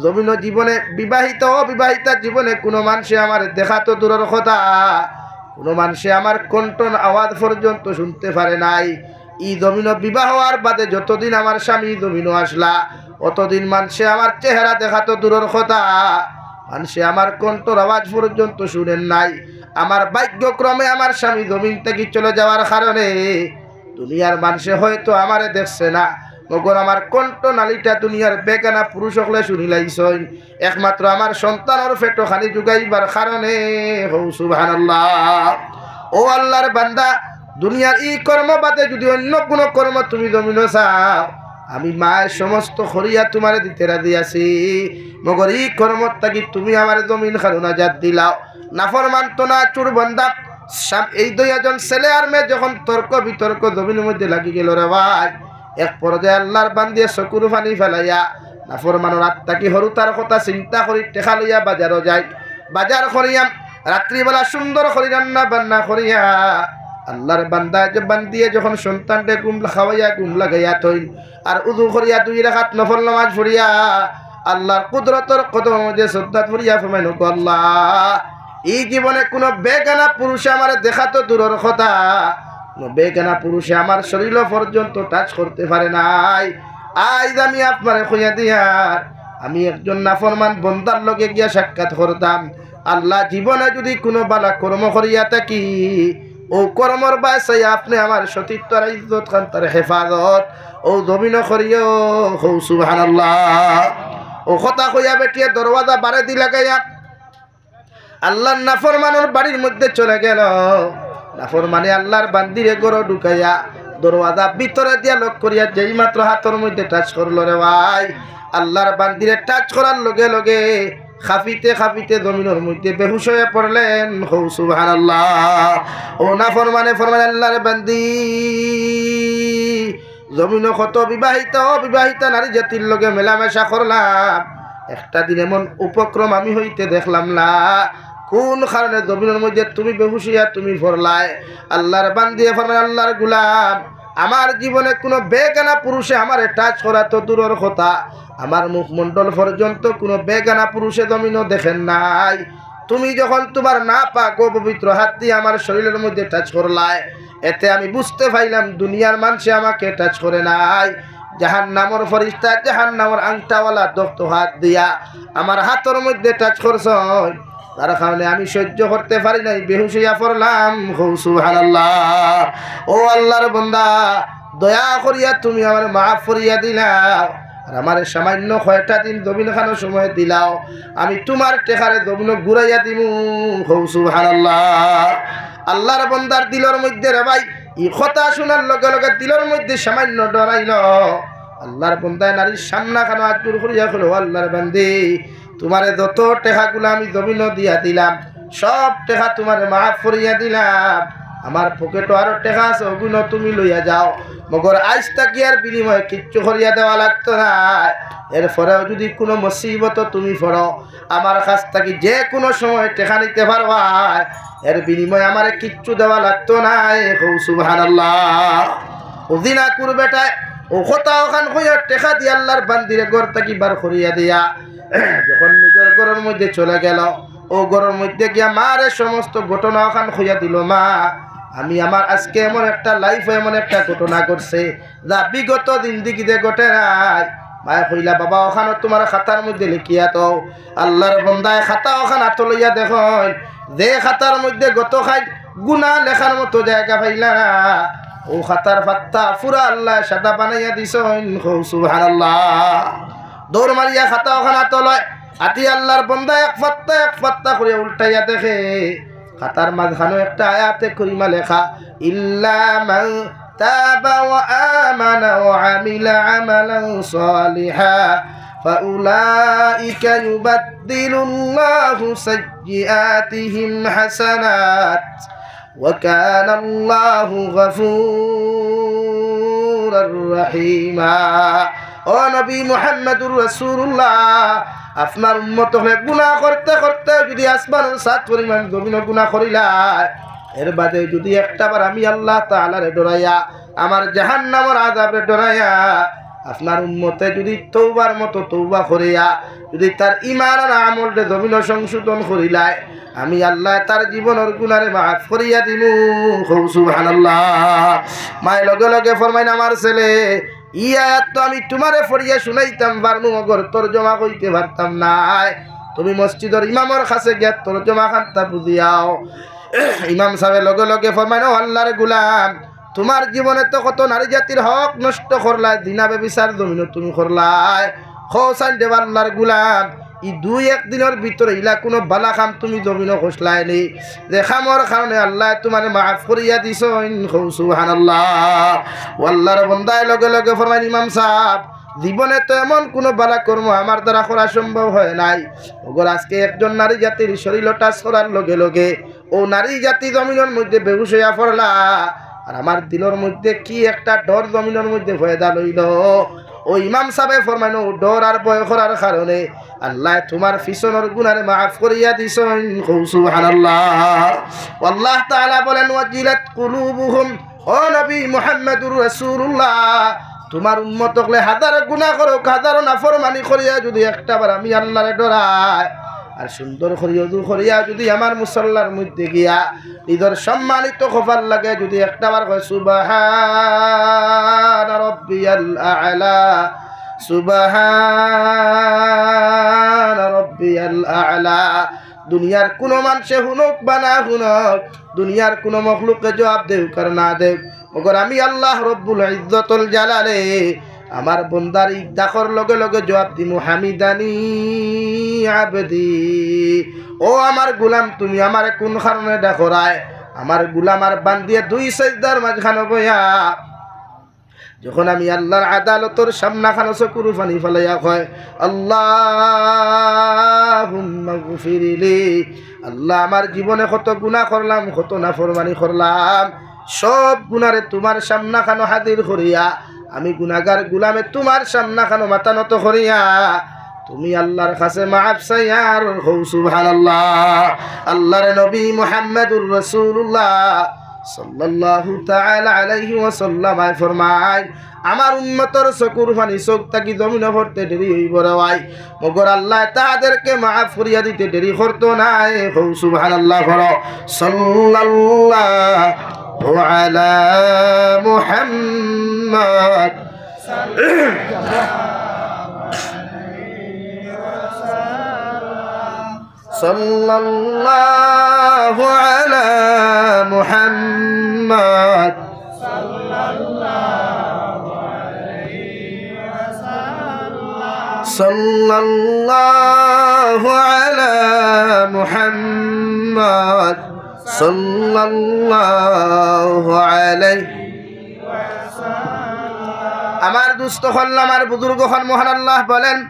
জমিনো জীবনে বিবাহিত অবিবাহিতা জীবনে কুনু মানষে আমার দেখা তো দূরর কথা, কুনু মানষে আমার কণ্ঠর আওয়াজ পর্যন্ত শুনতে পারে নাই। ই জমিনো বিবাহ অওয়ার বাদে যতদিন আমার স্বামী জমিনো আসলা, অতদিন মানষে আমার চেহারা দেখা তো দূরর কথা, মানষে আমার কণ্ঠর আওয়াজ পর্যন্ত শুনেন নাই। আমার ভাগ্যক্রমে আমার স্বামী জমিন থাকি চলে যাওয়ার কারণে দুনিয়ার মানষে হয়তো আমারে দেখছে না, মগর আমার কণ্ঠ নালিটা দুনিয়ার বেগানা পুরুষ অকলে শুনিলাইছইন, একমাত্র আমার সন্তানর পেটো খানি জুগাইবার কারণে।" কও সুবহানাল্লাহ। ও আল্লাহর বান্দা, দুনিয়ার ই কর্ম বাদে যদি অন্য কুনু কর্ম তুমি জমিনো চাও, আমি মায় সমস্ত করিয়া তুমারে দিতে রাজি আছি, মগর ই কর্মর থাকি তুমি আমারে জমিন খানো নাজাত দিলাও। নাফরমান তো না, চুর বান্দা। সাম-, এই দুইজন ছেলে আর মেয়ে যখন তর্ক বিতর্ক জমিনর মধ্যে লাগি গেল রে ভাই, এক পর্যায়ে আল্লাহর বান্দিয়ে চকুর পানি ফালাইয়া নাফরমানর আত থাকি হুরুতার কথা চিন্তা করি টেকা লইয়া বাজারো যায়। বাজার করিয়া রাত্রিবেলা সুন্দর করি রান্না বান্না করিয়া আল্লাহর বান্দায় যে বান্দিয়ে যখন সন্তানরে ঘুম খাওয়াইয়া ঘুম লাগাইয়া থইন, আর উজু করিয়া দুই রাকাত নফল নামাজ পড়িয়া আল্লাহর কুদরতর কদমর মধ্যে সজদাত পড়িয়া ফরমাইন, "ওগো আল্লাহ, ই জীবনে কুনু বেগানা পুরুষে আমারে দেখা তো দূরর কথা, কুনু বেগানা পুরুষে আমার শরীর পর্যন্ত touch করতে পারে নাই। আইজ আমি আপনারে কইয়া দিয়ার, আমি একজন নাফরমান বন্দার লগে গিয়া সাক্ষাৎ করতাম। আল্লাহ, জীবনে যদি কুনু বালা কর্ম করিয়া থাকি, ও কর্মর বায় চাই আপনে আমার সতীত্ব আর ইজ্জত খানতার হেফাজত ও জমিনো করিও।" কও সুবহানাল্লাহ। ও কথা কইয়া বেটিয়ে দরওয়াজা বারেদি লাগাইয়া আল্লাহর নাফরমানর বাড়ির মধ্যে চলে গেল। নাফরমানে আল্লাহর বান্দিরে ঘরো ঢুকাইয়া দরওয়াজা ভিতরে দিয়া lock করিয়া যেই মাত্র হাতর মধ্যে touch করলো রে ভাই, আল্লাহর বান্দিরে touch করার লগে লগে কাঁপিতে কাঁপিতে জমিনর মধ্যে বেহুশ হইয়া পড়লেন। কও সুবহানাল্লাহ। ও নাফরমানে ফরমাইন, "আল্লাহর বান্দি, জমিনো কত বিবাহিতা অবিবাহিতা নারী জাতির লগে মেলামেশা করলাম, একটা দিন এমন উপক্রম আমি হইতে দেখলাম না। কোন কারণে জমিনর মধ্যে তুমি বেহুশ হইয়া তুমি পড়লায়?" আল্লাহর বান্দিয়ে ফরমাইন, "আল্লাহর গুলাম, আমার জীবনে কুনু বেগানা পুরুষে আমারে touch করা তো দূরর কথা, আমার মুখমণ্ডল পর্যন্ত কুনু বেগানা পুরুষে জমিনো দেখেন নাই। তুমি যখন তুমার নাপাক অপবিত্র হাত দিয়া আমার শরীরর মধ্যে touch করলায়, এতে আমি বুঝতে পাইলাম দুনিয়ার মানষে আমাকে touch করে নাই। জাহান্নামর ফিরিস্তা, জাহান্নামর আংটাওয়ালা দক্ত হাত দিয়া আমার হাতর মধ্যে touch করছইন, তার কারণে আমি সহ্য করতে পারি নাই, বেহুশ হইয়া পড়লাম।" কও সুবহানাল্লাহ। ও আল্লাহর বান্দা, দয়া করিয়া তুমি আমারে মাফ করিয়া দিলাও। আর আমারে সামান্য কয়টা দিন জমিন খানো সময় দিলাও, আমি তুমার টেকারে জমিনো ঘুরাইয়া দিমু। কও সুবহানাল্লাহ। আল্লাহর বান্দার দিলর মধ্যে রে ভাই, ই কথা শুনার লগে লগে দিলর মধ্যে সামান্য ডর আইলো। আল্লাহর বান্দায় নারীর সামনা খানো আত জোড় করিয়া কইলো, "ও আল্লাহর বান্দি, তুমারে যত টেকাগুলা আমি জমিনো দিয়া দিলাম, সব টেকা তুমারে মাফ করিয়া দিলাম। আমার পকেটো আরো টেকা আছে, ওগুলো তুমি লইয়া যাও।" মগর আইজ থাকি এর বিনিময়ে কিচ্ছু করিয়া দেওয়া লাগতো নায়। এরপরেও যুদি কুনু মুসিবতো তুমি পড়ো, আমার কাছ থাকি যে কুনু সময় টেকা নিতে পারবায়, এর বিনিময়ে আমারে কিচ্ছু দেওয়া লাগতো নায়। কও সুবহানাল্লাহ। ও জিনাকুর বেটায় অউ কথা অখান কইয়া টেকা দিয়া আল্লার বান্দিরে ঘর থাকি বার করিয়া দিয়া যখন নিজর ঘরর মধ্যে চলে গেল, অউ ঘরর মধ্যে গিয়া মারে সমস্ত ঘটনা অখান কইয়া দিল, "মা, আমি আমার আজকে এমন একটা লাইফো এমন একটা ঘটনা ঘটছে, যা বিগত জিন্দেগিতে ঘটে নাই।" মায়ে কইলা, "বাবা, অখান তুমার খাতার মধ্যে লেখিয়া থও।" আল্লার বন্দায় খাতা অখান আতো লইয়া দেখইন, যে খাতার মধ্যে গত খাইল গুনা লেখার মতো জাগা পাইলা না, অউ খাতার পাত্তা পুরা আল্লায় সাদা বানাইয়া দিছইন। কও সুবহানাল্লাহ। দৌড় মারিয়া খাতা অখান আতো লয়, আতি আল্লার বন্দা এক পাত্তা এক পাত্তা করিয়া উল্টাইয়া দেখে, খাতার মাঝখানো একটা আয়াতে করিমা লেখা, "ইল্লা মান তাবা ওয়া আমানা ওয়া আমিলা আমালান সালিহা ফাউলাইকা ইউবাদদিলুল্লাহু সাইয়্যিআতিহিম হাসানাত ওয়া কানাল্লাহু গাফুরার রাহিমা।" ও নবী মুহাম্মাদুর রাসূলুল্লাহ, আপনার উম্মত অকলে গুনা করতে করতে যুদি আসমানর সাত পরিমাণ জমিনো গুনা করিলায়, এর বাদে যুদি একটা বার আমি আল্লাহ তাআলারে ডরাইয়া, আমার জাহান্নামর আযাবরে ডরাইয়া, আপনার উম্মতে যুদি তওবার মতো তওবা করিয়া, যুদি তার ইমান আর আমলরে জমিনো সংশোধন করিলায়, আমি আল্লায় তার জীবনর গুনারে মাফ করিয়া দিমু। কও সুবহানাল্লাহ। মায়ে লগে লগে ফরমাইন, "আমার ছেলে, ই আয়াত তো আমি তুমারে পড়িয়া শুনাইতাম পারমু, মগর তর্জমা কইতে পারতাম নায়। তুমি মসজিদর ইমামর কাছে গিয়া তর্জমা খানতা বুঝিয়াও।" ইমাম সাবে লগে লগে ফরমাইন, "ও আল্লার গুলাম, তুমার জীবনে তো কত নারী জাতির হক নষ্ট করলায়, জিনা ব্যভিচার জমিনো তুমি করলায়। কও চাইন দেও আল্লার গুলাম, ই দুই এক দিনর ভিতরে ইলা কুনু বালা কাম তুমি জমিনো করছলায় নি, যে কামর কারণে আল্লায় তুমারে মাফ করিয়া দিছইন।" কও সুবহানাল্লাহ। ও আল্লার বন্দায় লগে লগে ফরমাইন, "ইমাম সাব, জীবনে তো এমন কুনু বালা কর্ম আমার দ্বারা করা সম্ভব হয় নাই। অগর আজকে একজন নারী জাতির শরীলো touch করার লগে লগে অউ নারী জাতি জমিনর মধ্যে বেহুশ অইয়া পড়লা, আর আমার দিলর মধ্যে কি একটা ডর জমিনর মধ্যে পয়দা লইল।" অউ ইমাম সাবে ফরমাইন, অউ ডর আর ভয় করার কারণে আল্লায় তুমার পিছনর গুনারে মাফ করিয়া দিছইন। কও সুবহানাল্লাহ। আল্লাহ তাআলা বলেন, "ওয়াজিলাত কুলুবুহুম।" ও নবী মুহাম্মাদুর রাসূলুল্লাহ, তুমার উম্মত অকলে হাজারো গুনা করউক, হাজারো নাফরমানি করিয়া যুদি একটা বার আমি আল্লারে ডরায়, আর সুন্দর করি অজু করিয়া যুদি আমার মুসল্লার মধ্যে গিয়া নিজর সম্মানিত কপাল লাগাইয়া যুদি একটা বার কয়, "সুবহানা রাব্বিয়াল আ'লা, সুবহানা রাব্বিয়াল আ'লা।" দুনিয়ার কুনু মানষে হুনউক বা না হুনউক, দুনিয়ার কুনু মখলুকে জবাব দেউক আর না দেউক, মগর আমি আল্লাহ রব্বুল ইজ্জতুল জালালে আমার বন্দার ই ডাকর লগে লগে জবাব দিমু, "হামিদানি আবদি।" ও আমার গুলাম, তুমি আমারে কুন কারণে ডাকরায়? আমার গুলাম আর বান্দিয়ে দুই সেজদার মাঝখানো বইয়া যখন আমি আল্লার আদালতর সামনাখানো চকুর পানি ফালাইয়া কয়, "আল্লাহুম্মা গফিরলি।" আল্লাহ, আমার জীবনে কত গুনা করলাম, কত নাফরমানি করলাম, সব গুনারে তুমার সামনাখানো হাজির করিয়া আমি গুনাগার গুলামে তুমার সামনাখানো মাথা নত করিয়া তুমি আল্লার কাছে মাফ চাইয়ার। কও সুবহানাল্লাহ। আল্লার নবী মুহাম্মাদুর রাসূলুল্লাহ সাল্লাল্লাহু তাআলা আলাইহি ওয়াসাল্লাম আয় ফরমাইন, আমার উম্মতর চকুর পানি চউখ থাকি জমিনো পড়তে দেরি অইবো রে ভাই, মগর আল্লায় তাদেরকে মাফ করিয়া দিতে দেরি করতো নায়। কও সুবহানাল্লাহ পড়ো। সাল্লাল্লাহু আলা মুহাম্মাদ। সাল্লাল্লাহু আলা মুহাম্মাদ। সাল্লাল্লাহু আলা মুহাম্মাদ। সাল্লাল্লাহু আলাইহি। আমার দুস্ত অকল, আমার বুজুর্গ অকল, মহান আল্লাহ বলেন,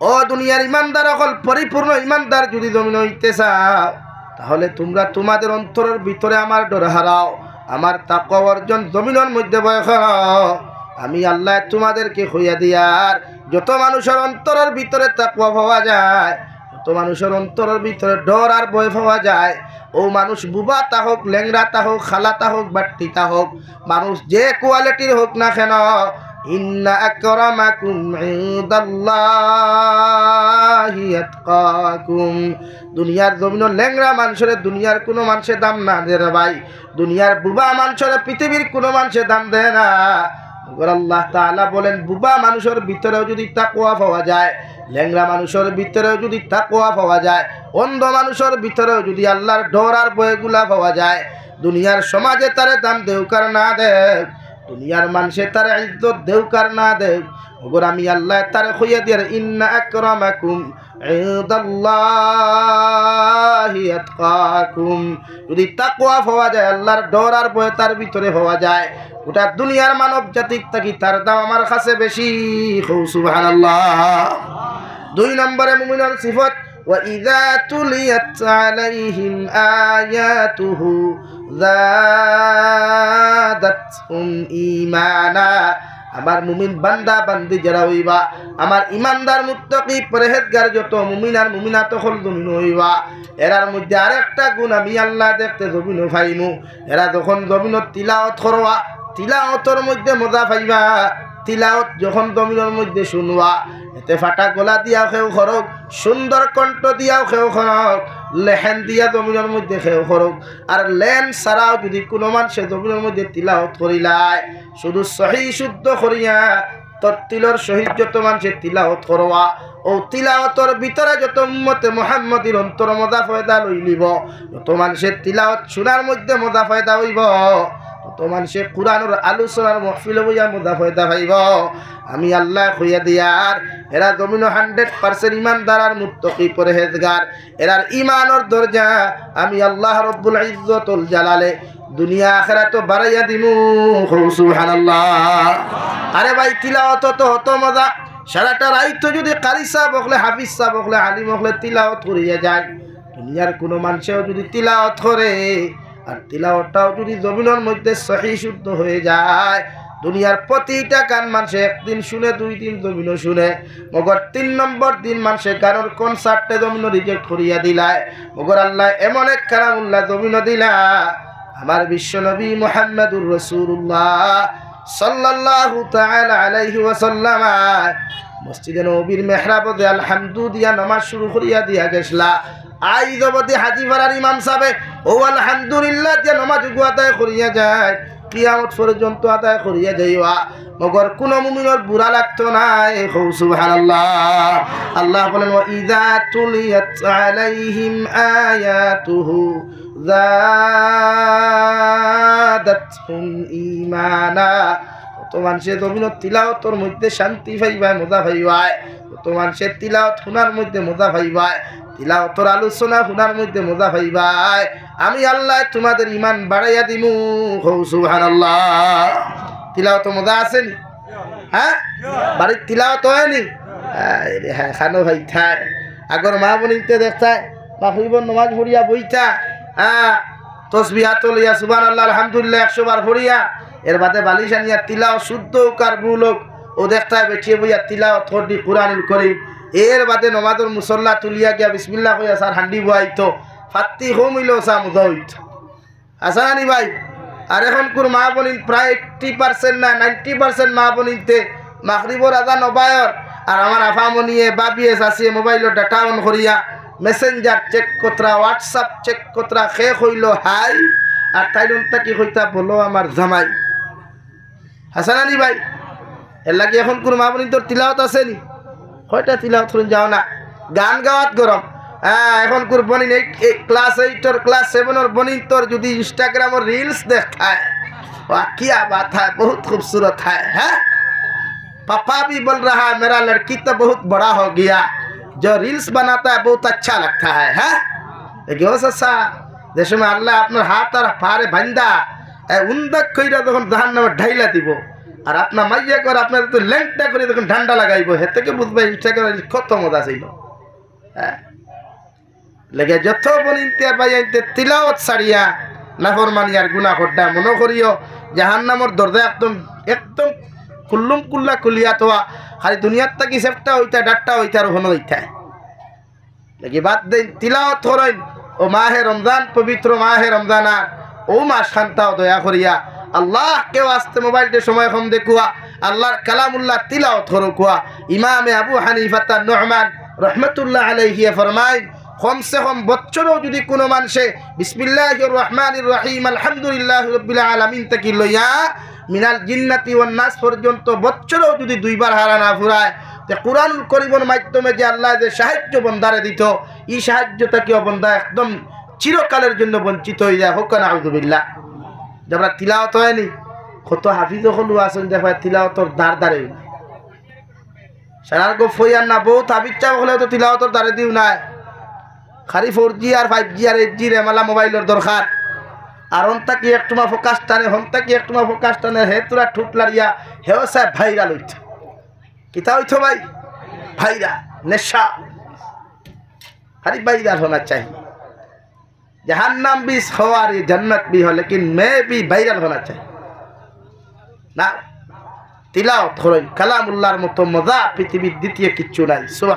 ও দুনিয়ার ইমানদার অকল, পরিপূর্ণ ইমানদার যুদি জমিনো অইতে চাও, তাহলে তুমরা তুমাদের অন্তরর ভিতরে আমার ডর হারাও। আমার তাকওয়া অর্জন জমিনর মধ্যে বয় করো। আমি আল্লায় তুমাদেরকে কইয়া দিয়ার, যত মানুষর অন্তরর ভিতরে তাকওয়া পাওয়া যায়, যত মানুষর অন্তরর ভিতরে ডর আর ভয় পাওয়া যায়, অউ মানুষ বুবা তা হউক, লেংড়া তা হউক, কালা তা হউক, বাট্টি তা হউক, মানুষ যে কোয়ালিটির হউক না কেন, ইন্না আকরামাকুম ইনদাল্লাহি আতকাকুম। দুনিয়ার জমিনর লেংড়া মানষরে দুনিয়ার কুনু মানষে দাম না দে রে ভাই, দুনিয়ার বুবা মানষরে পৃথিবীর কুনু মানষে দাম দে না। মগর আল্লাহ তাআলা বলেন, বুবা মানষর ভিতরেও যুদি তাকওয়া পাওয়া যায়, লেংড়া মানষর ভিতরেও যুদি তাকওয়া পাওয়া যায়, অন্ধ মানষর ভিতরেও যুদি আল্লার ডর আর ভয়গুলা পাওয়া যায়, দুনিয়ার সমাজে তারে দাম দেউক আর না দেউক, দুনিয়ার মানষে তারে ইজ্জত দেউক আর না দেউক, মগর আমি আল্লায় তারে কইয়া দিয়ার, ইন্না আকরামাকুম ইনদাল্লাহি আতকাকুম। যুদি তাকওয়া পাওয়া যায়, আল্লার ডর আর ভয় তার ভিতরে পাওয়া যায়, গোটা দুনিয়ার মানব জাতির থাকি তার দাম আমার কাছে বেশি। কও সুবহানাল্লাহ। দুই নম্বরে মুমিনর সিফত, ওয়া ইযা তুলিয়াত আলাইহিম আয়াতুহু যাদাতহুম ঈমানা। আমার মুমিন বান্দা বান্দি যেরা অইবা, আমার ইমানদার মুত্তাকি পরহেজগার যত মুমিন আর মুমিনাত অকল জমিনো অইবা, এরার মধ্যে আরেকটা গুণ আমি আল্লায় দেখতে জমিনো পাইমু। এরা যখন জমিনো তিলাওত করবা, তিলাওতর মধ্যে মজা পাইবা। তিলাওত যখন জমিনর মধ্যে শুনবা, এতে ফাটা গলা দিয়াও কেউ করউক, সুন্দর কণ্ঠ দিয়াও কেউ করউক, লেহেন দিয়া জমিনর মধ্যে কেউ করউক, আর লেন ছাড়াও যুদি কুনু মানষে জমিনর মধ্যে তিলাওত করিলায়, শুধু সহি শুদ্ধ করিয়া তরতিলর সহিত যত মানষে তিলাওত করবা, অউ তিলাওতর ভিতরে যত উম্মতে মুহাম্মদীর অন্তর মজা পয়দা লইলিবো, যত মানষে তিলাওত শুনার মধ্যে মজা পয়দা অইবো, তত মানষে কুরআনর আলোচনার মহফিলো বইয়া মজা পয়দা পাইবো। আমি আল্লায় কইয়া দিয়ার, এরা জমিনো হান্ড্রেড পার্সেন্ট ইমানদার আর মুত্তাকি পরহেজগার। এরার ইমানর দরজা আমি আল্লাহ রব্বুল ইজ্জতুল জালালে দুনিয়া আখেরাতো বাড়াইয়া দিমু। কও সুবহানাল্লাহ। আরে ভাই, তিলাওত তো অত মজা, সারাটা রাইত যুদি কারি সাব অকলে, হাফিজ সাব অকলে, আলিম অকলে তিলাওত করিয়া যায়, দুনিয়ার কুনু মানষেও যুদি তিলাওত করে, আর তিলাওতটাও যুদি জমিনর মধ্যে সহি শুদ্ধ হয়ে যায়, দুনিয়ার প্রতিটা গান মানষে একদিন শুনে, দুই দিন জমিনো শুনে, মগর তিন নম্বর দিন মানষে গানর কনসার্টে জমিনো রিজেক্ট করিয়া দিলায়। মগর আল্লায় এমন এক কালামুল্লাহ জমিনো দিলা, আমার বিশ্ব নবী মুহাম্মাদুর রাসূলুল্লাহ সাল্লাল্লাহু তাআলা আলাইহি ওয়াসাল্লাম মসজিদে নববীর মেহরাবো যে আলহামদু দিয়া নামাজ শুরু করিয়া দিয়া গেছলা, আইজ অবধি হাজিপাড়ার ইমাম সাবে অউ আলহামদুলিল্লাহ দিয়া নামাজ উগু আদায় করিয়া যায়, কিয়ামত পর্যন্ত আদায় করিয়া যাইবা। মগর কুনু মুমিনর বুরা লাগতো নায়। কও সুবহানাল্লাহ। আল্লাহ বলেন, "ওয়া ইযা তুলিয়াত আলাইহিম আয়াতুহু যাদাতহুম ঈমানা।" যত মানষে জমিনো তিলাওতর মধ্যে শান্তি পাইবায়, মজা পাইবায়, যত মানষে তিলাওত হুনার মধ্যে মজা পাইবায়, তিলাওতর আলোচনা হুনার মধ্যে মজা পাইবায়, আমি আল্লায় তুমাদের ইমান বাড়াইয়া দিমু। কও সুবহানাল্লাহ। তিলাওত মজা আছে নি? হ্যাঁ, বাড়িত তিলাওত অয় নি? আরে হ্যাঁ, খানো ভাই থায়। আগর মা বইনতে দেখতায়, মাগরিবর নমাজ পড়িয়া বইতা, হ্যাঁ, তসবিহ আতো লইয়া সুবহানাল্লাহ, আলহামদুলিল্লাহ একশো বার পড়িয়া, এর বাদে বালিশ আনিয়া তিলাওত শুদ্ধ অউক আর ভুল অউক, অউ দেখতায় বেটিয়ে বইয়া তিলাওত করদি কুরআনুল করিম। এর বাদে নমাজর মুসল্লা তুলিয়া গিয়া বিসমিল্লাহ কইয়া সার হান্ডি বওয়াইতো, ফাত্তি কম অইলেও সা মজা অইতো। আছে না নি ভাই? আর এখনকুর মা বইন প্রায় এইট্টি পার্সেন্ট না নাইনটি পার্সেন্ট মা বইনতে মাগরিবর আজান অবায়র, আর আমার আফামনিয়ে, ভাবিয়ে, চাচিয়ে মোবাইলর ডেটা অন করিয়া মেসেঞ্জার চেক করতরা, WhatsApp চেক করতরা, কে কইলো হাই, আর তাইন অন থাকি কইতা বলো আমার জামাই। আছে না নি ভাই? এর লাগি এখনকুর মা বইনতর তিলাওত আছে নি? কয়টা তিলাওত করইন যাও না, গান গাওয়াত গরম। হ্যাঁ, এখনকুর বইন এইট, এই ক্লাস এইটর, ক্লাস সেভেনর বইনতর যুদি ইনস্টাগ্রামর রিলস দেখতায়, "ওয়াহ, কিয়া বাত হ্যায়, বহুত খুবসুরত হ্যায়, হ্যাঁ? পাপা ভি বল রাহা হ্যায়, মেরা লড়কি তো বহুত বড়া হো গিয়া, জো রিলস বানাতা হ্যায়, বহুত আচ্ছা লাগতা হ্যায়, হ্যাঁ?" এ গেও চাচা, যে সময় আল্লায় আপনার হাত আর পারে বাইন্দা, এ উন্দা কইরা যখন জাহান্নামে ঢাইলা দিবো, আর আপনার মাইয়া করে আপনার তো লেংটা করে যখন ঠান্ডা লাগাইবো, হে থাকি বুঝবা ইনস্টাগ্রামে কত মজা ছিল। হ্যাঁ, লেগে যত বইনতে আর ভাইয়াইন্তে তিলাওত ছাড়িয়া নাফরমানি আর গুনা কররা, মনো করিও জাহান্নামর দরজা একদম, একদম কুল্লুম কুল্লা খুলিয়া থোয়া। খালি দুনিয়ার থাকি সেফটা অইতা, ডাট্টা অইতা আর হনো অইতা। লাগি বাদ দেইন, তিলাওয়াত করইন। ও মাহে রমজান, পবিত্র মাহে রমজান, আর ও মাস খান্তাও দয়া করিয়া আল্লাহকে ওয়াস্তে মোবাইলটে সময় কম দেখুয়া, আল্লাহর কালামুল্লাহ তিলাওয়াত করুকুয়া। ইমামে আবু হানিফাতা নুমান রহমতুল্লাহ আলাইহিয়ে ফরমাইন, কমসে কম বছরেও যদি কোনো মানষে বিসমিল্লাহির রহমানির রহিম, আলহামদুলিল্লাহি রাব্বিল আলামিন থাকি লইয়া মিনাল জিন্নাতি ওয়ান নাস পর্যন্ত বছরেও যদি দুইবার হারা না ফুরায়, তে কুরআনুল করিমর মাধ্যমে যে আল্লাহ যে সাহায্য বন্দারে দিত, ই সাহায্য থাকিও বন্দা একদম চিরকালের জন্য বঞ্চিত অইযায়। হোক না, আউযুবিল্লাহ। যেমন তিলাওয়াত অয়নি, কত হাফিজ অকল আছইন, দেখবা তিলাওয়াতর দার দারে। সারার গো ফইয়ার না, বহুত হাফিজ সাব অকলে তো তিলাওয়াতর দারে দিও নায়। খালি ফোর জি আর ফাইভ জি আর এইট জি রেমালা মোবাইলর দরকার। আর হন থাকি একটুমা ফোকাস টানে, হন থাকি একটুমা ফোকাস টানে, হে তোরা ঠুট লাড়িয়া, হেও সাহেব ভাইরাল অইতো। কিতা অইতো ভাই? ভাইরাল, নেশা। খালি ভাইরাল হনা চাই। জাহান্নাম ভি হো আর জন্নত ভি হো, লেকিন মে ভি ভাইরাল হনা চাই। না, তিলাওয়াত করইন, কালামুল্লাহর মতো মজা পৃথিবীর দ্বিতীয় কিচ্ছু নাই। সুবহান